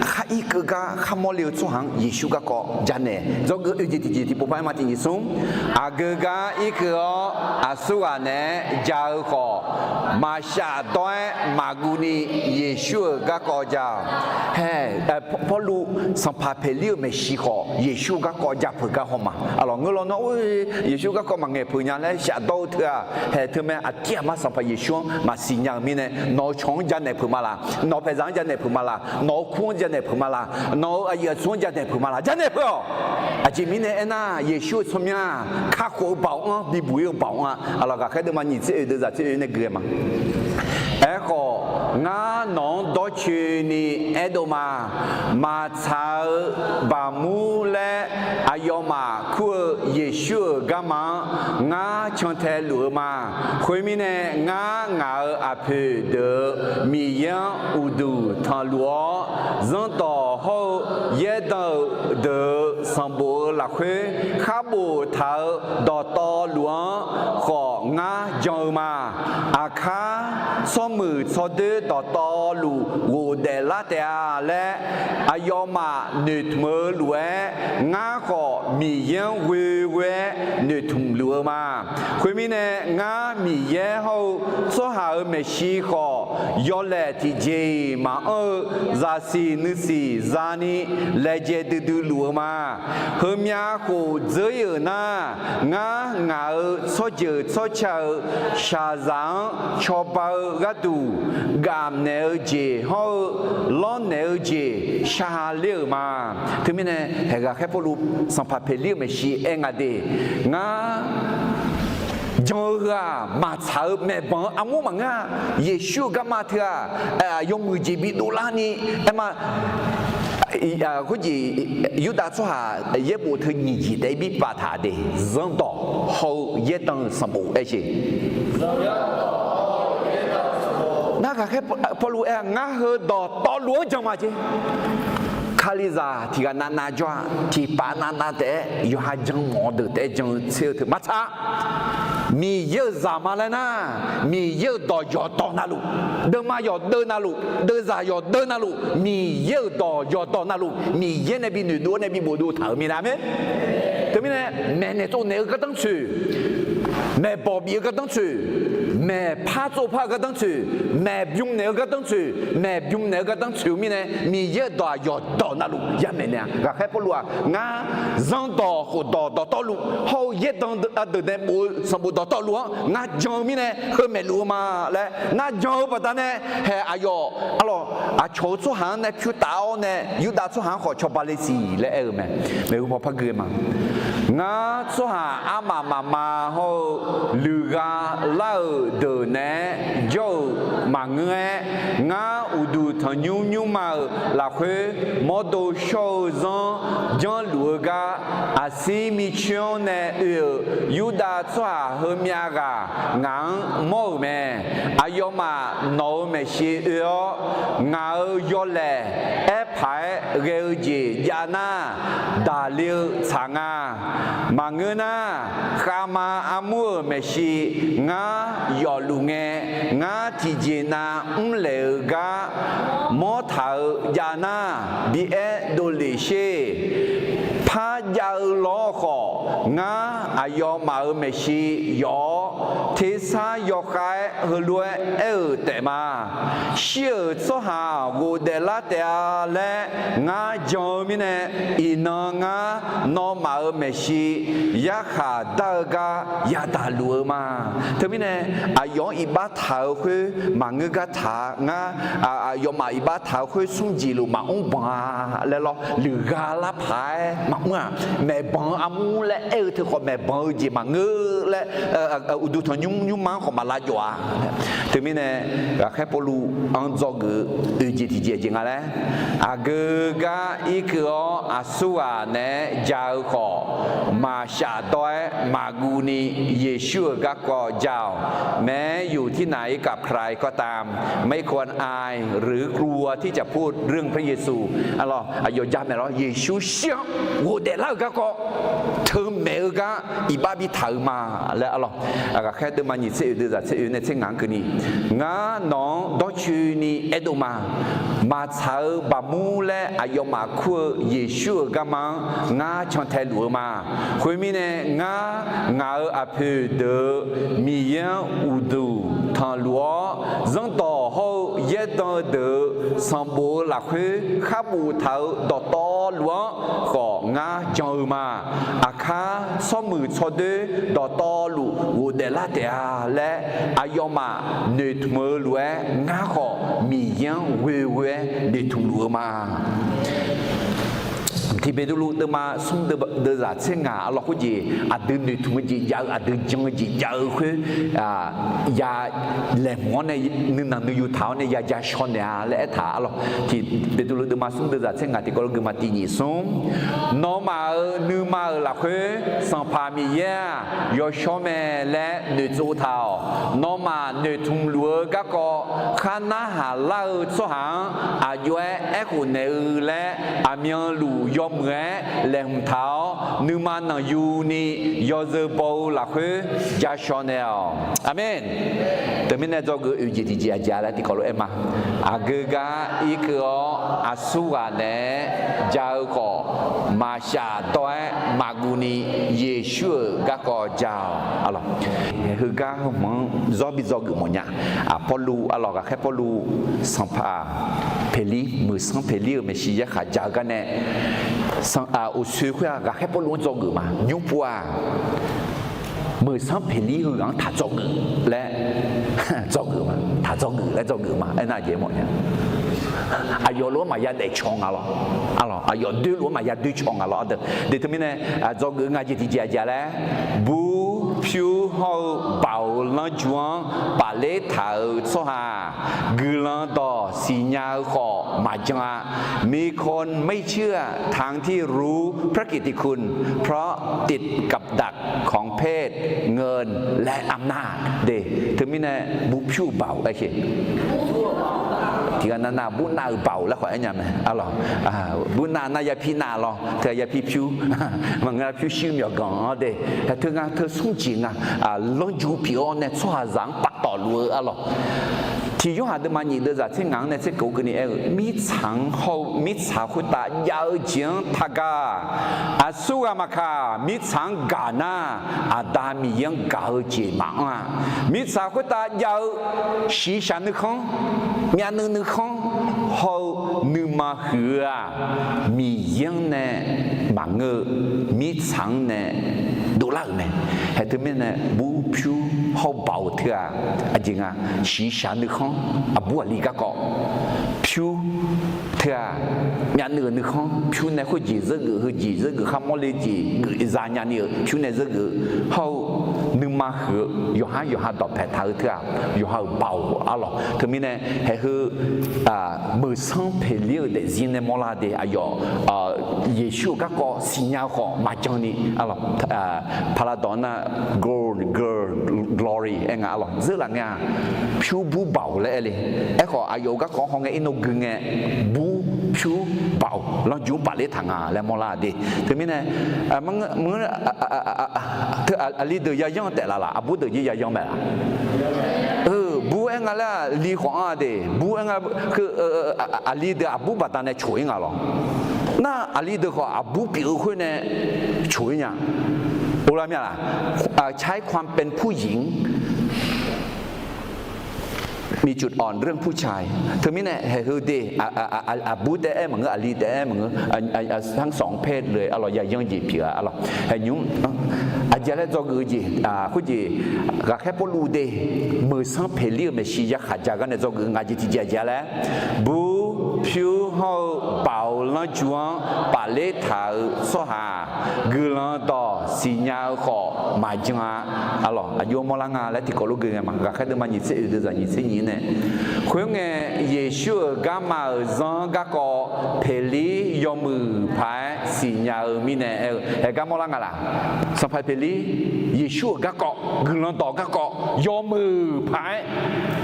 khar irkeuv gar khar mawrle-eu tsawrhaq-anr Yeqsur garkawv janaeq. Dzawgeuf oeq jeq tiqjeq tiqpov par-aer ma tiq nyiq smr. Aqgeu gar irkeuv-awr aqsurghaq naeq-aer ja-eu khawf, maqshaf dawr-aer maqguv ni Yeqsur-euq garkawv ja-awq. Haeq, Pawrluv sanqpaq Peqlir-euq maeqshi khawf Yeqsur garkawv ja peuq gar haw ma. Aqlawq ngeur lawnmr-a, Yeqsur garkawv maqngaeq peuq nya laer shafdawr-eu teu-aq, haeq teu mae, aqdir aqma sanqpaq Yeqsur-anr maqsiq nya-euq mirnae, nawq-euq cawq-anr janaeq peuq ma laq, nawq-eu paeqzaq-anr janaeq peuq ma laq, nawq-eu kur-anr janaeq peuq ma laq, nawq-euq aqyuif aqtsu-anr janaeq peuq ma laq, janaeq peuq-awq. Aqjeq mirnae aernar, Yeqsur-euq tsawrmyanr-aq, kakhof-eu baoq-anr bibuq ir-eu baoq-anr-a. Aqlawq ghaqkhaer deuvma nyiq tser oeq deuvzaq tser oeq nae gui-aer ma. Aerkhawf, ngar nawq-anr dawrcoeni aerdov ma. Maqtsaq-eu baqmur laer aqyawfmaf kur-eu Yeqsur-euq garma-anr ngar cantae luf-eu ma. Khoermirnae, ngar ngaq-euq aqpoeq deuq-euq Miqyaer-anr uqduq tanqluf-awr, zanrdawq hawr-eu yaerdan-euq deuq-euq sanqbof-eu lafkhoer khar boftaq-eu dawqtawvluf-anr khawf ngar jan-eu ma. Aqkar tsawrmuiq tsawrdoer dawqtawvluf ghofdaef lar taef-a laer aqyawfmaf noeqtmq-eu lof-aer, ngar khawf Miqyaer-anr ghoeghoe-aer noeqtmq luf-eu ma. Khoermirnae, ngar Miqyaer hawr-eu tsawrhaq-euq maeqshi khawf, yawlaeq tiqjeq-iq maqanr-eu zaqsiq nuisiq zani laejae duidui luf-eu ma. Heumyav khof dzeur ir-euq nar, ngar ngaq-euq tsawrjeuq tsawrca-euq shaqzaq-anr cawba-eu gharduq, gafnaeq-eu jeq hawr-eu lawrnaeq-eu jeq shar ler-euq ma. Teumirnae, haeq ghaqkhaer Pawrluv sanqpaq Peqlir-euq maeqshi aer nga de, ngar jan-eu heu-aq, maqtsaq-eu maeqbanq-eu armur maqngeur-a. Yeqsur-euq garma teu-aq, yawmuiq jeq bidov larni aer ma. Khoerjeq, Yurdav tsawrhaq yaerbof teu nyiq jeq taef-aer bi paftaq de, zanrdawq hawr-eu yaerdan-eu sanqbof aer jeq. Nar ghaqkhaer Pawrluv aer-a, ngar heu dawqtawvluf-anr jan ma jeq. Kalizaq tiqghaq navnav jawr-a, tiqpav navnav taef-aer yawqha jan mawf-eu deuq taef-aer jan-eu tser-eu teu maqtsaq. Miqyaer-euq zaqma laer nar, Miqyaer-euq dawq yawqdawq navluf, deuvma yawqdeuv navluf, deuvzaq yawqdeuv navluf, Miqyaer-euq dawq yawqdawq navluf, Miqyaer nae bi noeqdov-awr nae bi bofdov taq-euq minav mae. Teumirnae, maeqnaeq tsovnaeq-eu gardanr tsoeq, maeqbawq bif-eu gardanr tsoeq, maeqpar tsovpar-eu gardanr tsoeq, maeqbymr naeq-eu gardanr tsoeq, maeqbymr naeq-eu gardanr tsoeq-eu mirnae, Miqyaer-euq dawq-aq yawqdawq navluf yamaeq naeq-a. Ghaqkhaer Pawrluv-aq, ngar zanrdawq khofdawq dawqtawvluf hawr-eu yaerdan ardeuq nae bof-eu sanqbof dawqtawvluf-anr ngar jan-eu mirnae heu maeqluf-eu ma laer ngar jan-eu baqdanae, haeq aqyawf arlawq aqcawq-eu tsawrhaq-anr nae pyur taf-awr nae Yurdav tsawrhaq-anr khawf cawba le siq laer aer-eu mae. Maeqhu paw par gui-eu ma. Ngar tsawrhaq armaf mafma hawr-eu luiqgha lar-euq deuq naeq-aer jawr-euq maqngeur-aer, ngar uqduq tanqnymr nymrma-euq lafkhoer mawrdo shawr-eu zanr janrluf-eu gar, aqsir micoer-anr nae oe-euq Yurdav tsawrhaq heumyav ghaq ngaq-anr mawr-euq mae. Aqyawfmaf nawq-euq maeqshi oe-awr, ngaq-euq yawlaeq aerpaq-aer ghae-eu jeq jav nar, daqle-eu tsaq nga. Maqngeur nar, khavma armur-euq maeqshi ngar yawfluf ngae, ngar tiqjeqnav mrlaeq-eu gar mawrtaq-eu jav nar, bi aer dovlef sher. Par jav-eu lawr khawf, ngar aqyawfmaf-euq maeqshi yawf-awr, tersar yawkhav-aer heulof-aer aer-euq taef ma. Shir-euq tsawrhaq ghofdaef lar taef-a laer ngar jan-eu mirnae, iqnan ngar nawmaf-euq maeqshi yarkhaq dar-eu gar yadaq luf-eu ma. Teumirnae, aqyawf-anr iqbax taq-eu khoer maqngeur gar taq-a. Ngar aqyawfmaf iqbax taq-eu khoer smr jeq luf maqmr banq-a laer lawr, luiqgha lar paq-aer maqmr-aq, maeqbanq-eu armur laer aer-eu teu khawf maeqbanq-eu jeq maqngeur laer, uqduq tanqnymr nymrma-anr khawf maq lavjawf-a. Teumirnae, ghaqkhaer Pawrluv-anr dzawgeuf-eu oeq jeq tiqjeq jeq nga laer, aqgeu gar irkeuv-awr aqsurghaq naeq-aer ja-eu khawf, maqshaf dawr-aer maqguv ni Yeqsur-euq garkawv ja-awq. แม้อยู่ที่ไหนกับใครก็ตาม ไม่ควรอายหรือกลัวที่จะพูดเรื่องพระเยซู Arlawq, aqyawf jamaeq lawr, Yeqsur shir-anr ghofdaef lar-eu garkawv, teumaeq-eu gar iqbax bitaq-euq ma laer arlawq. Ghaqkhaer deuvma nyiq tser oeq deuvzaq tser oeq nae tser ngaq-anr keuvni, ngar nawq-anr dawrcoeni aerdov ma. Maqtsaq-eu baqmur laer aqyawfmaf kur-eu Yeqsur-euq garma-anr ngar cantae luf-eu ma. Khoermirnae, ngar ngaq-euq aqpoeq deuq-euq Miqyaer-anr uqduq tanqluf-awr, zanrdawq hawr-eu yaerdan-eu deuq-euq sanqbof-eu lafkhoer khar boftaq-euq dawqtawvluf-anr khawf ngar jan-eu ma. Aqkar tsawrmuiq tsawrdoer dawqtawvluf ghofdaef lar taef-a laer, aqyawfmaf noeqtmq-eu lof-aer ngar khawf Miqyaer-anr ghoeghoe-aer noeqtmq luf-eu ma. Tiq Beqtuvluv deuvma smr deuvzaq tser ngaq arlawq khoerjeq, aqdui noeqtmq-eu jeq jav-eu, aqdui jan-eu jeq jav-eu khoer, ya laeqhmq-awr nae nuinanq nuiyu taq-awr nae ya ja shaw naeq-a laer aertaq arlawq. Tiq Beqtuvluv deuvma smr deuvzaq tser ngaq tiqkawv lof guiqma tiq nyiq smr. Nawmaf-euq nuima-euq lafkhoer Sanqpaq Miqyaer-aq yawshawr mae laer noeqtsov taq-awq. Nawmaf noeqtmq luf-eu garkawv khar narhaq lar-eu tsawrhaq-anr aqjox-aer aerkhof naeq-eu laer aqmyanluf yawmuiq-aer laeqhmq taq-awr, nuima nanqyuni yawzeu baw-eu lafkhoer ja shaw naeq-awq. Aqmeq. Teumirnae dzawgeuf oeq jeq tiqjeq aqjeq laer tiqkawv lof-aer ma. Aqgeu gar irkeuv-awr aqsurghaq naeq-aer ja-eu khawf, maqshaf dawr-aer maqguv ni Yeqsur-euq garkawv ja-awq. Heugar heuhmq-anr zawr bi dzawgeuf mawfnya. Pawrluv arlawq, ghaqkhaer Pawrluv sanqpaq Peqlir, meuqsanr Peqlir-euq maeqshi yarkhaq ja-eu gar nae, uqsoe khoer-aq ghaqkhaer Pawrluv-anr dzawgeuf ma. Nymrpov-aq, meuqsanr Peqlir heughaq-anr taq dzawgeuf laer dzawgeuf ma. Taq dzawgeuf laer dzawgeuf ma. Aernar aqjeq mawfnya, aqyawf lof-anr maqya daefcaw nga lawr. Arlawq, aqyawf doer lof-anr maqya doer caw nga lawr. Aqdui de teumirnae dzawgeuf nga jeq tiqjeq aqjeq laer, bur pyur hawr-eu baoq-euq lanrju-anr pafler taq-euq tsawrhaq-aq, guiqlanq dawq siqnya-eu khawf maqjan-a. มีคนไม่เชื่อ ทั้งที่รู้พระกิตติคุณ เพราะติดกับดักของเพศ เงิน และอำนาจ de. Teumirnae bur pyur-euq baoq aer-eu tiqghaq navnav bur nav-euq baoq laer khawf aer nya mae. Arlawq, bur nav nar ya pi nav lawr, teu ya pi pyur, maqngeur pyur shir myawqganq-anr de. Teu nga teu smr jeq nga, lanrju pyeuf-awr nae tsawrhaqzaq-anr paftawf luf-eu arlawq. Tiq Yorhaq deuvma nyiq deuvzaq tser ngaq-anr nae tser keuv keuvni aer-eu, mirtsaq-anr hawr-eu mirtsaq khoertav jav-eu jeq-anr taqgaq. Aqsurghaq maqkaq, mirtsaq-anr gaq nar, Aqda Miqyaer-anr gaq-eu jeq maqanr-a. Mirtsaq khoertav jav-eu shiqshaq nuikhanr, myavnuiv nuikhanr hawr-eu nuima huiq-eu-aq, Miqyaer-anr nae maqngeur-eu, mirtsaq-anr nae dovlar-euq mae. Haeq teumirnae bur pyur hawr-eu baoq teu-aq, aqjeq nga, shiqshaq nuikhanr aqbur aqli garkawv, pyur teu-aq, myavnuiv-euq nuikhanr pyur nae khoerjeq zeur geuf, heujeq zeur geuf, kharmawr le jeq geuf zanya ni-euq pyur nae zeur geuf-eu hawr-eu, nuima huiq-eu yawqhar yawqha dawqpae taq-eu teu-aq, yawqha-euq baoq arlawq. Teumirnae haeq heu meuqsanr Peqlir-euq daefzir nae mawrlar de aqyawf, Yeqsur-euq garkawv siqnya-eu khawf maqjan ni arlawq. Paqlaqdawq nar, gold, gold, glory aer nga arlawq. Zeur laf ngae-aq, pyur bur baoq laer aer le. Aerkhawf aqyawf-euq garkawv hawngae irnov gui ngae, bur pyur Baoq lanrju-anr pafler taq nga laer mawrlar de. Teumirnae, teu aqli deuq yayanr taef laf laq, aqbur deuq jir yayanr mae laq? Bur-aer nga laer-aq li khawf-anr-a de, bur-aer nga, aqli deuq aqbur baqdanae coq-ir nga lawr. Nar aqli deuq khawf aqbur pyeuf-eu khoer nae coq-ir nya. Oqla mya laq? ใช้ความเป็นผู้หญิง มีจุดอ่อนเรื่องผู้ชาย Teumirnae haeq heu de, aqbur taef-aer maqngeur, aqli taef-aer maqngeur, ทั้งสองเพศเลย arlawq, yayanr jeq pyeuf-a arlawq. Haeq nymr aqjeq laer dzawgeuf-eu jeq khoerjeq, ghaqkhaer Pawrluv de, meuqsanr Peqlir-euq maeqshi yakhaq ja gar nae dzawgeuf-eu nga jeq tiqjeq aqjeq laer, bur pyur hawr-eu baoq lanrju-anr pafler taq-euq tsawrhaq-aq, guiqlanq dawq siqnya-eu khawf maqjan-a. Arlawq, aqjox mawrlar nga laer tiqkawv lof gui ngae ma. Ghaqkhaer deuvma nyiq tser oeq deuvzaq nyiq tser nyiq nae, khoerngae, Yeqsur-euq garma-euq zanr-anr garkawv Peqlir yawmuiq paq-aer siqnya-eu mirnae aer-eu, haeq gar mawrlar nga laq? Sanqpaq Peqlir, Yeqsur-euq garkawv, guiqlanq dawq garkawv yawmuiq paq-aer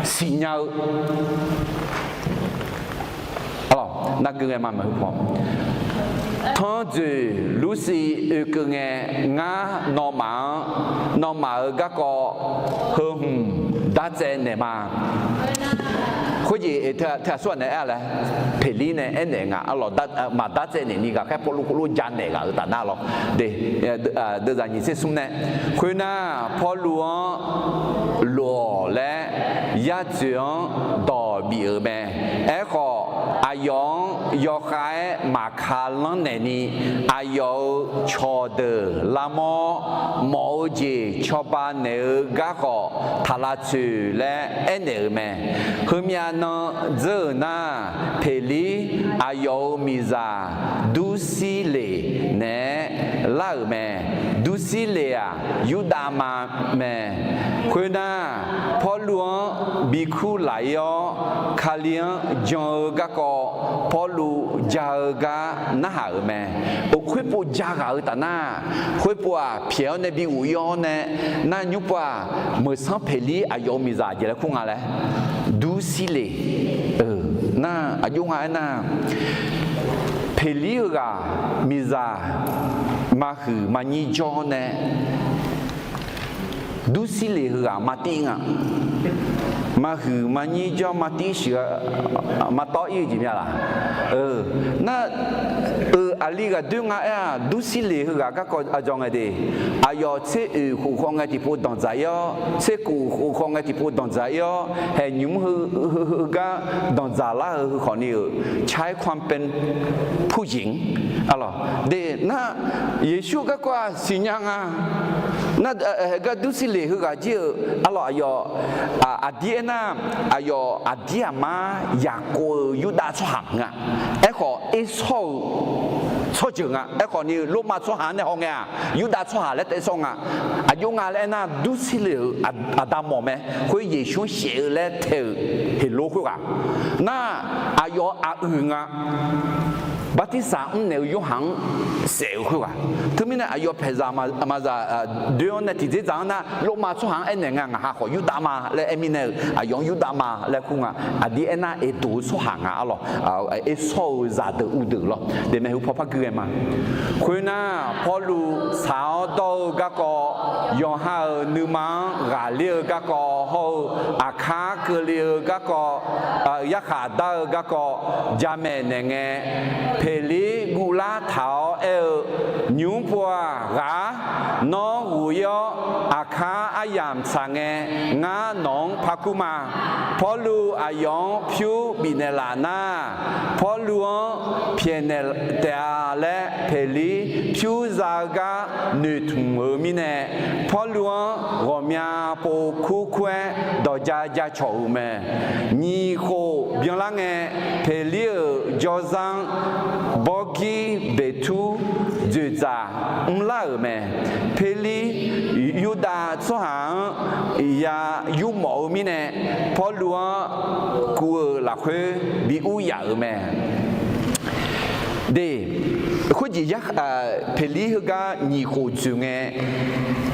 siqnya-eu, arlawq, nargeu ngae ma maeqhu paw, tanrjoeq Lursiv oekeuv ngae, ngar nawmaf-anr, nawmaf-euq garkawv heu hmq dartsaev naeq ma. Khoerjeq teu aqsur-aq nae aer-a laer, Peqlir nae aernaeq nga arlawq, maqdartsaev naeq ni ghaqkhaer Pawrluv khoerlof janaeq ghaq-euq taf nar lawr. De, deuvzaq nyiq tser smr nae, khoernar, Pawrluv-anr lof-awq laer yar dzoeq-anr dawq bif-euq mae. Aerkhawf, aqyawf-anr yawkhav-aer maqka lanr naeq ni, aqyawf-euq cawqdeuq larmawr mawf-eu jeq cawba naeq-eu garkhawf taq lavtsoeq laer aernaeq-euq mae. Heumyav nan dzeur-euq nar, Peqlir aqyawf-euq miqzaq Dursirleq naeq-aer lar-euq mae. Dursirleq-aq, Yurdav ma mae. Khoernar, Pawrluv-anr bi kurlaq-ir-awr, Kali-anr jan-eu garkawv Pawrluv ja-eu gar narhaq-euq mae. Khoerpov ja ghaq-euq taf nar, khoerpov-aq pyaeq-awr nae bi ghof-ir-awr nae, nar nymr pov-aq, meuqsanr Peqlir aqyawf-euq miqzaq jeq laer kur nga laer, Dursirleq, nar aqjox nga aernar, Peqlir heughaq miqzaq maqhuiq maqnyir jawr nae, Dursirleq heughaq martir nga. Maqhuiq maqnyir jawr martir shiq-a, maqtawv-ir-eu jeq mya laq? Nar, euq aqli ghaq doer nga aer-aq, Dursirleq heughaq garkawv aqjawr ngae de, aqyawf tser oeq khof khawf ngae tiqpov danqdzaq-ir-awr, tser kof khof khawf ngae tiqpov danqdzaq-ir-awr, haeq nymr heu, heu, heu gar danqdzaq lar-eu heu khawf ni-euq ใช้ความเป็นผู้หญิง arlawq. De, nar, Yeqsur-eu garkawv-aq siqnya nga. Nar, haeq gar Dursirleq heughaq jir-euq arlawq, aqyawf, aqdir aernar, aqyawf aqdir aqmar yaqkov-eu Yurdav tsawrhaq nga. Aerkhawf, ersawr-eu tsawrjeuq nga. Aerkhawf ni, Lormav tsawrhaq-anr nae hawngae-aq, Yurdav tsawrhaq laer taef sawr nga. Aqjox nga laer aernar, Dursirleq-euq aqda mawf mae. Khoer Yeqsur-anr shaef-eu laer tae-euq Heqlor khoerghaq. Nar, aqyawf aqyuif nga. Bartirsaq mrnaeq-eu Yorhaq-anr saef-euq khoerghaq. Teumirnae aqyawf paeqzaq maqzaq doer-awr nae tiqdzerdzaq-anr nar, Lormav tsawrhaq-anr aernaeq nga, ngaq ha khawf Yurdav ma laer aer mirnae-euq, aqyawf-anr Yurdav ma laer kur nga. Aqdir aernar, eqdoq-eu tsawrhaq nga arlawq. Ersawr-eu zaqdeuq uvdeuq lawr. De, maeqhu paw par gui ghae ma. Khoernar, Pawrluv tsaq-awr dawr-eu garkawv, yawqha-euq nuima-anr ghaqler-eu garkawv hawr-eu, aqkar keuvle-eu garkawv, yarkhaq dar-eu garkawv jamaeq naeq ngae, Peqlir guvlar taq-awr aer-eu, Nymr pov-aq ghaq-ar, nawr ghof-ir-awr aqkar aryamq tsaq ngae, ngar nawq-anr par kur ma. Pawrluv aqyawf-anr pyur bifnaeq laf nar, Pawrluv-anr pyaeqnaeq taef-a laer Peqlir pyur za-eu gar noeqtmq-eu mirnae, Pawrluv-anr ghawqmya pov kur kur-aer dawq ja ja cawq-euq mae. Nyiq khof byanlar ngae, Peqlir-euq jawrzar-anr bawrgir beqtur dzoeqdzaq mrlar-euq mae. Peqlir Yurdav tsawrhaq-anr ya yurmawf-eu mirnae, Pawrluv-anr kuv-euq lafkhoer bi ur yaf-euq mae. De, Khoerjeq, Peqlir heugar nyiq khof dzoeq ngae,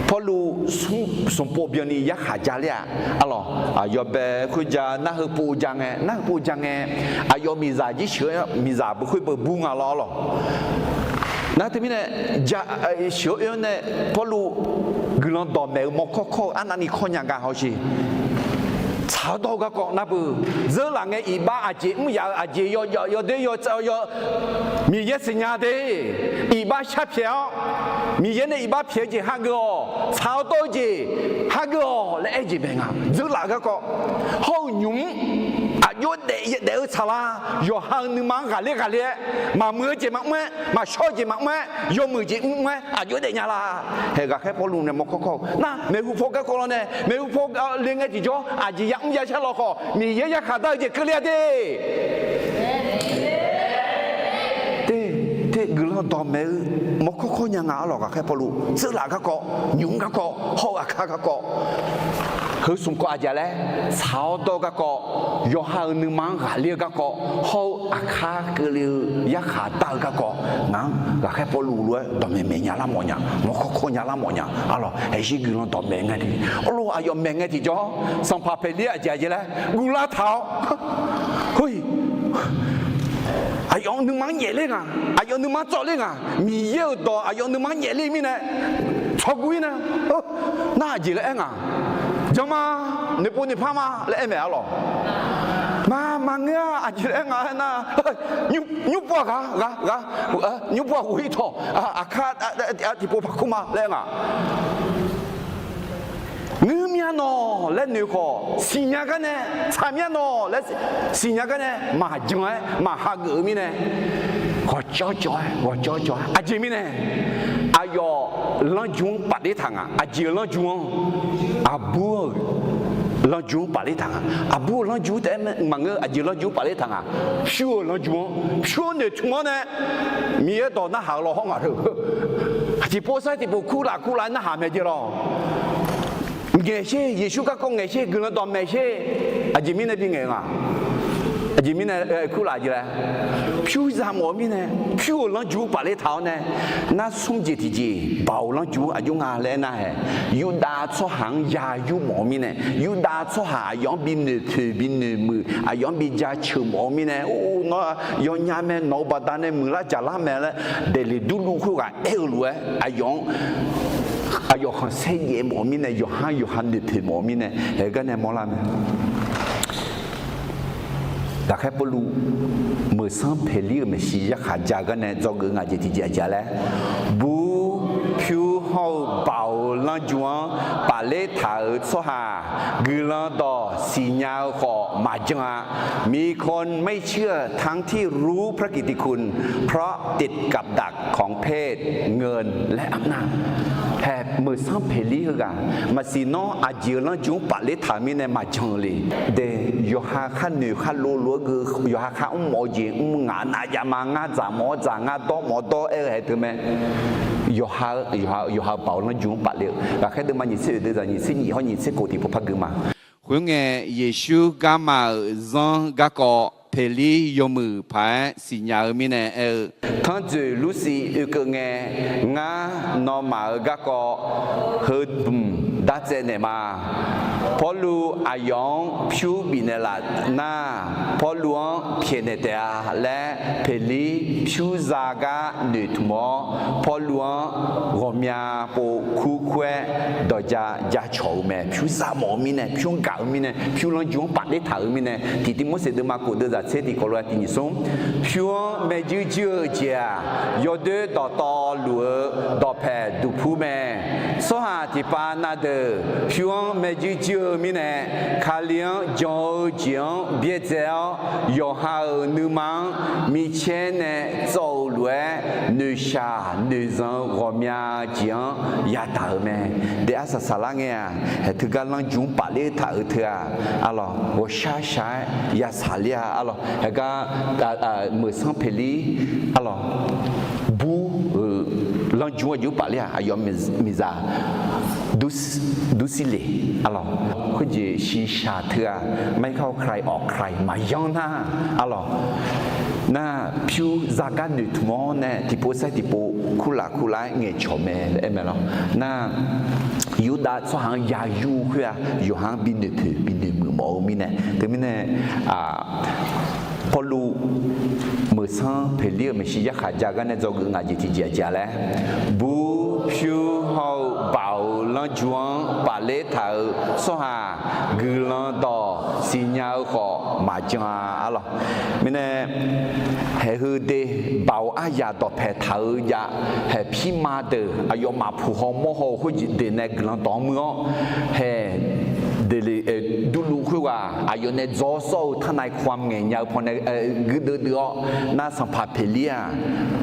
Pawrluv smq pov byanni yarkhaq ja ler-aq, arlawq, aqyawf bae khoerja nar heu pov ja ngae, nar heu pov ja ngae, aqyawf miqzaq jir sheuq-eu miqzaq beu khoer beu bur nga lawr, arlawq. Nar teumirnae, sheuq-awr oe-anr nae Pawrluv guiqlanq dawqmaeq-eu mawrkawr kawr-eu arnavni kawr nya nga hawsher. Tsaq-awr dawr-eu garkawv nar beu, zeurlaf ngae iqbax aqjeq mr yaf-eu aqjeq yawjaf yawdoer yawtsaev-awr yaw, Miqyaer siqnya de. Iqbax sharpyaeq-awr, Miqyaer nae iqbax pyaeq-eu jeq hageuf-awq, tsaq-awr dawr-eu jeq hageuf-awq laer aer-eu jeq bae nga. Zeurlaf-eu garkawv hawr-eu nymq-mr aqjox daef daef-eu tsaqlar, yawqha-euq nuima-anr ghaqler ghaqler-aer, maqmuiq-eu jeq maqmr-aer, maqshawr-eu jeq maqmr-aer, yawmuiq jeq mr-aer aqjox daef nya la. Hae ghaqkhaer Pawrluv nae mawrkawr kawr-eu nar, maeqhu paw garkawv lawr nae, maeqhu paw le ngae tiqjawr aqjeq yamr yashar lawkhawf, Miqyaer yarkhaq dar-eu jeq keuvle-a de. Te, te guiqlanq dawqmaeq-eu mawrkawr kawr nya nga, arlawq. Ghaqkhaer Pawrluv zeurlaf garkawv, nymq-mr garkawv, hawr-eu aqkar garkawv, heu smq kawv aqjeq laer, tsaq-awr dawr-eu garkawv, yawqha-euq nuima-anr ghaqler-eu garkawv, hawr-eu aqkar keuvle-eu yarkhaq dar-eu garkawv, ngaq-anr ghaqkhaer Pawrluv lof-aer dawqmaeq maeq nya lar mawf nya, mawrkawr kawr nya lar mawf nya, arlawq. Haeqshir guiqlanq dawqmaeq ngae tiq, arlawq, aqyawf maeq ngae tiqjawr, sanqpaq Peqlir aqjeq aqjeq laer guvlar taq-awr, hoi, aqyawf nuima-anr nyaef ler nga, aqyawf nuima-anr tsawv ler nga, Miqyaer-euq dawq aqyawf nuima-anr nyaef ler mirnae, tsawrguv-ir nae, nar aqjeq laer aer nga, jan ma, noeqpov noeqpar ma laer aer maeq, arlawq. Ma, maqngeur-a, aqjeq laer aer nga aernar, nymrpov-aq ghaq, ghaq, ghaq, nymrpov-aq ghof-ir tawq, aqkar tiqpov parkur ma laer aer nga. Ngeur mya nawq laer noeq khawf, siqnya gar nae, tsaq mya nawq laer siqnya gar nae maqjan-aer maqhageuf-eu mirnae, ghawqcawv cawv-aer, ghawqcawv cawv-aer, aqjeq mirnae, aqyawf lanrju-anr pafler taq nga. Aqjeq-euq lanrju-anr, aqbur-euq lanrju-anr pafler taq nga. Aqbur-euq lanrju taef-aer maqngeur, aqjeq lanrju-anr pafler taq nga. Pyur-euq lanrju-anr, pyur-anr noeqtmq-awr nae, Miqyaer dawq narhaq-eu lawr hawr ngaq-eu, tiqpov sar tiqpov kurlaf kurlaf-aer narhaq mae jeq lawr. Ngaeqsher, Yeqsur garkawv ngaeqsher, guiqlanq dawqmaeq sher. Aqjeq mirnae bi ngaeq-eu nga. Aqjeq mirnae kurlaf jeq laer, pyur za mawf-eu mirnae, pyur-euq lanrju-anr pafler taq-awr nae, nar smr jeq tiqjeq baoq lanrju-anr aqjox nga laer aernar-ae, Yurdav tsawrhaq-anr ya yur mawf-eu mirnae, Yurdav tsawrhaq aqyawf-anr bi noeqpoeq bi noeqmuiq, aqyawf-anr bi jaceuq mawf-eu mirnae, or, nawr yawnya mae, nawq-euq baqdanae muiqlar jaqlar mae laer daefle durluv khoerghaq aer-eu lof-aer aqyawf-anr, aqyawf khanqsaer jaev mawf-eu mirnae, yawqha-anr yawqha noeqpoeq mawf-eu mirnae, haegar nae mawrlar mae. Ghaqkhaer Pawrluv Meuqsanr Peqlir-euq maeqshi yarkhaq ja gar nae dzawgeuf nga jeq tiqjeq aqjeq laer, bur, pyur hawr-eu baoq-euq lanrju-anr pafler taq-euq tsawrhaq guiqlanq dawq siqnya-eu khawf maqjan-a. มีคนไม่เชื่อทั้งที่รู้พระกิตติคุณ เพราะติดกับดักของเพศเงินและอำนาจ Hae Meuqsanr Peqlir heughaq maqsiq nawr aqjeq-euq lanrju-anr pafler taq-eu mirnae maqjan-eu le. De, yawqha khar noeq khar lov lof-aer geu, yawqha khar mr mawf-eu jeq mr, ngaq nav jav ma, ngar dzaq mawf-awr dzaq, ngar dawr mawf-awr dawr aer-eu haeq teu mae. Yawqha, yawqha-euq baoq lanrju-anr pafler-eu ghaqkhaer deuvma nyiq tser oeq deuq zaq nyiq tser nyiq hawr nyiq tser kof tiqpov par geu ma. Khoerngae, Yeqsur garma-euq zanr garkawv Peqlir yawmuiq paq-aer siqnya-eu mirnae aer-eu, Tanrjoeq Lursiv oekeuv ngae, ngar nawmaf-euq garkawv heu dmq dartsaev naeq ma. Pawrluv aqyawf-anr pyur bifnaeq laf nar, Pawrluv-anr pyaeqnaeq taef-a laer Peqlir pyur za gar noeqtmq-awr, Pawrluv-anr ghawqmya pov kur kur-aer dawqja jacawq-eu mae. Pyur za mawf-eu mirnae, pyur gaq-eu mirnae, pyur lanrju-anr pafler taq-euq mirnae, tiqtiq Morseq deuvma kof deuq zaq tser tiq kawv lof-aer tiq nyiq smr, pyur-anr maerjuir juir-eu jeq-aq, yawdoer dawqtawvluf-eu dawqpaeq duqpur mae. Tsawrhaq tiqpav na deuq pyur-anr maerjuir juir-eu mirnae, Kali-anr jan-eu jeq-anr byaerdzae-awr, yawqha-euq nuima-anr micaer nae tsawv-eu lof-aer, noeqshaq noeqzanq-eu ghawqmya jeq-anr yadaq-euq mae. De arsaq saqlar ngae-aq, haeq teugar lanrju-anr pafler taq-eu teu-aq, arlawq, ghawqshaq shaq-aer yasaq ler-a, arlawq, haeq gar Meuqsanr Peqlir, arlawq, bur-euq lanrju-anr aqjox pafler-aq, aqyawf miqzaq durshir le, arlawq, khoerjeq shiqshaq teu-aq, ไม่เข้าใครออกใคร maqyanr nar, arlawq, Nar, pyur zagar noeqtmq-awr nae tiqpov sair tiqpov kurlaf kurlaf-aer ngaeqcawq mae laer aer mae lawr. Nar, Yurdav tsawrhaq-anr yayur khoer-aq, yawqha-anr binoeq poeq binoeq muiq mawf-eu mirnae, teumirnae, Pawrluv meuqsanr Peqlir-euq maeqshi yarkhaq ja gar nae dzawgeuf ngaq jeq tiqjeq aqjeq laer, bur pyur hawr-eu baoq-euq lanrju-anr bafler taq-euq tsawrhaq guiqlanq dawq siqnya-eu khawf maqjan-a arlawq. Mirnae, haeq heu de, baoq aryaq dawqpaeq taq-eu jav, haeq pirma deuq aqyawfmaf puq haw mawr haw-eu khoerdeuq nae guiqlanq dawq-anr muir-awr, haeq Deqleq, Durluv khoerghaq aqyawf nae dzaw sawr-eu ทนายความ ngaeq nya-eu pawnae guirdeuv deuv-awr, nar sanqpaq Peqlir-aq,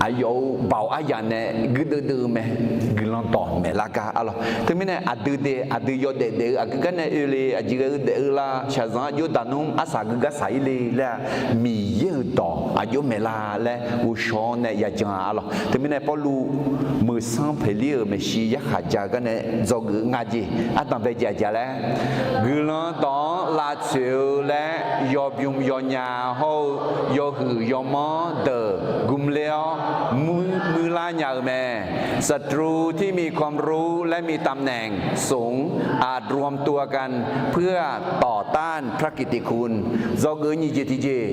aqyawf-euq baoq aryaq nae guirdeuv deuv-eu mae. Guiqlanq dawq maeqlar gar arlawq. Teumirnae aqdui de, aqdui yawdaef daef-eu aqgeu gar nae oe le, aqjeq ghae-eu daef-eu la, shaqzanq-anr jov daq nmr arsaq geugar saq-ir le laer-aq, Miqyaer-euq dawq aqjox maeqlar laer ghovshaw-awr nae yajan-a arlawq. Teumirnae Pawrluv meuqsanr Peqlir-euq maeqshi yarkhaq ja-eu gar nae dzawgeuf ngaq jeq ardanq bae jeq aqjeq laer, guiqlanq dawq-anr lavtsoeq-eu laer yawbymr yawnya hawr-eu yawhuiq yawmanr deuq gmler-awr muir, muirlar nya-eu mae. ศัตรูที่มีความรู้และมีตำแหน่งสูงอาจรวมตัวกันเพื่อต่อต้านพระกิตติคุณ Dzawgeuf nyiq jeq tiqjeq,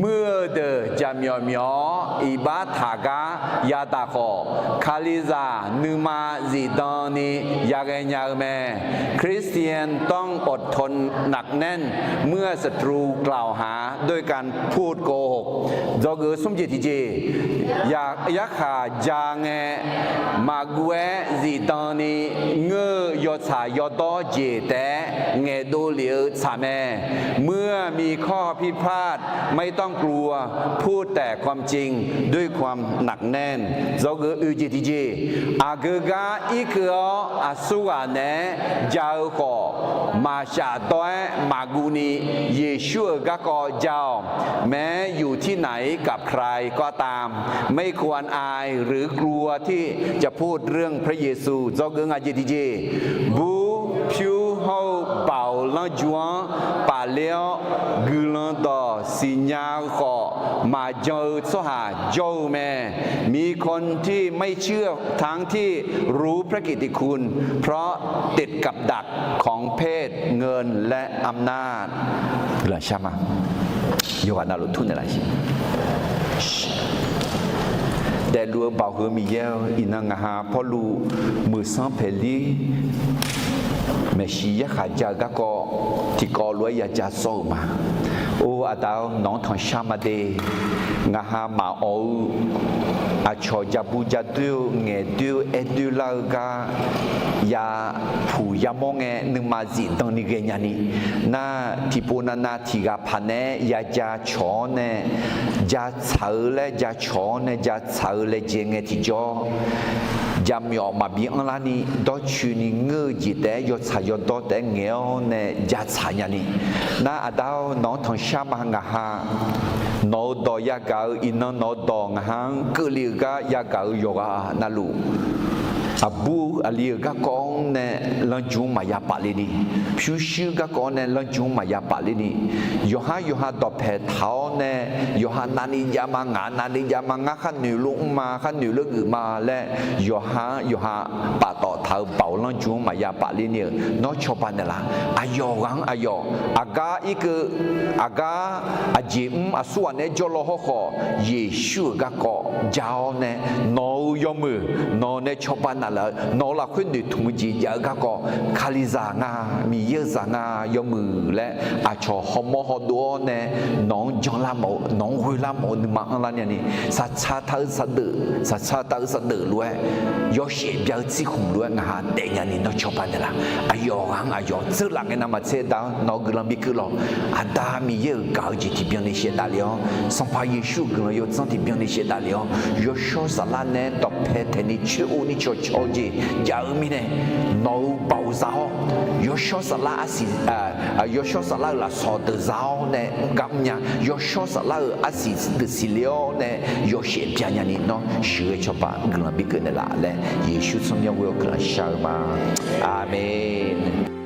muir-eu deuq jaqmyawf myawf-awr iqbax taq gar yadaq khawf, Kalizaq nuima zifdan ni yaghae nya-eu mae. คริสเตียนต้องอดทน หนักแน่น เมื่อศัตรูกล่าวหาด้วยการพูดโกหก Dzawgeuf smr jeq tiqjeq, yarkhaq ja ngae maqguv-aer zifdan ni ngeur-eu yawtsaq yawdawr jeq taef-aer ngaeqdov lef-eu tsaq mae. เมื่อมีข้อผิดพลาด ไม่ต้องกลัว พูดแต่ความจริงด้วยความหนักแน่น Dzawgeuf oeq jeq tiqjeq, aqgeu gar irkeuv-awr aqsurghaq naeq-aer ja-eu khawf, maqshaf dawr-aer maqguv ni Yeqsur-euq garkawv ja-awq. แม้อยู่ที่ไหนกับใครก็ตาม ไม่ควรอายหรือกลัวที่จะพูดเรื่องพระเยซู Dzawgeuf ngaq jeq tiqjeq, bur pyur hawr-eu baoq lanrju-anr bafler-awr guiqlanq dawq siqnya-eu khawf maqjan-eu tsawrhaq jawr-eu mae. มีคนที่ไม่เชื่อทั้งที่รู้พระกิตติคุณ เพราะติดกับดักของเพศ เงิน และอำนาจ Guiqlanq shar ma. Yawqghaq navluf tmr naeqlaf-iq. Daefluf-eu Baoq heu Miqyaer-eu, iqnan ngaq ha Pawrluv meuqsanr Peqlir maeqshi yarkhaq ja-eu garkawv tiqkawv lof-aer yaja sawr-euq ma. Or, Aqda-or, nawq-anr tanqshar ma de. Ngaq ha maqawq-eu aqcawq ja bu ja doer-eu, ngaeq doer-eu, aer doer lar-eu gar yapuq yamawr ngae, nuima zifdan ni ghae nya ni. Nar, tiqpov navnav tiq ghaq paq nae-aer yaja cawq-awr nae, ja tsaq-eu laer ja cawq-awr nae ja tsaq-eu laejae ngae tiqjawr, jaqmyawf maqbi anrlar ni dawrcoeni ngeur-eu jeq taef-aer yawtsaq yawdawr taef-aer ngaeq-awr nae ja tsaq nya ni. Nar, Aqda-or, nawq-anr tanqshar ma. Ngaq ha nawq-eu dawq yagaq-eu, iqnan nawq-eu dawq ngaq ha-anr keuvle-eu gar yagaq-eu yawqghaq navluf, aqbur aqli-euq garkawv-anr nae lanrju-anr maqya paf le ni, pyurshuir garkawv-anr nae lanrju-anr maqya paf le ni, yawqhar yawqha dawqpae taq-awr nae, yawqha navni jav ma, ngaq navni jav ma, ngar khar noeq lof mr ma, khar noeq lof geuf ma laer, yawqha-anr yawqha paftawf taq-eu Baoq lanrju-anr maqya paf le ni-euq nawr cawba naeqlaf. Aqyawf ghaq-anr aqyawf, aqgar irkeuv, aqgar aqjeq mr aqsurghaq naeq-aer jawrlaw hawrkhawf, Yeqsur-euq garkawv ja-awr nae, nawq-euq yawmuiq nawq nae cawba naeqlaf-eu, nawq-euq lafkhoer noeqtmq-eu jeq jav-eu garkawv, Kalizaq nga, Miqyaer-eu zaq nga, yawmuiq laer aqcawq hawmawr hawdov-awr nae, nawq-anr janlar mawf-eu, nawq-anr ghoelar mawf-eu nuima anrlar nya ni, saqtsaq taq-eu saqdeuf, saqtsaq taq-eu saqdeuf lof-aer yawshaef bya-eu tsirkhmq lof-aer ngaq ha daef nya ni nawr cawba naeqlaf. Aqyawf ghaq-anr aqyawf tseurlaf ngae navmaqtser Aqda-anr nawq-eu guiqlanq bikeuv lawq. Aqda Miqyaer-euq gaq-eu jeq tiqbyan ni shaevdav le-awr, Sanqpaq Yeqsur-euq guiqlanq yawdzanr tiqbyan ni shaevdav le-awr, yawshawr saflar nae-aer dawqpae taeq ni coer-eu ni cawqcawq-eu jeq jav-eu mirnae, nawq-euq Baoq za-awr, yawshawr saflar arsiq, yawshawr saflar-euq lafsawq deuq za-awr nae gar mrnya, yawshawr saflar-euq arsiq deuq siqle-awr nae yawshaef bya nya ni nawr sheuqghae cawba guiqlanq bikeuv naeqlaf laer Yeqsur tsawrmyanr ghoe-awr guiqlanq shar-eu ma. Aqmeq.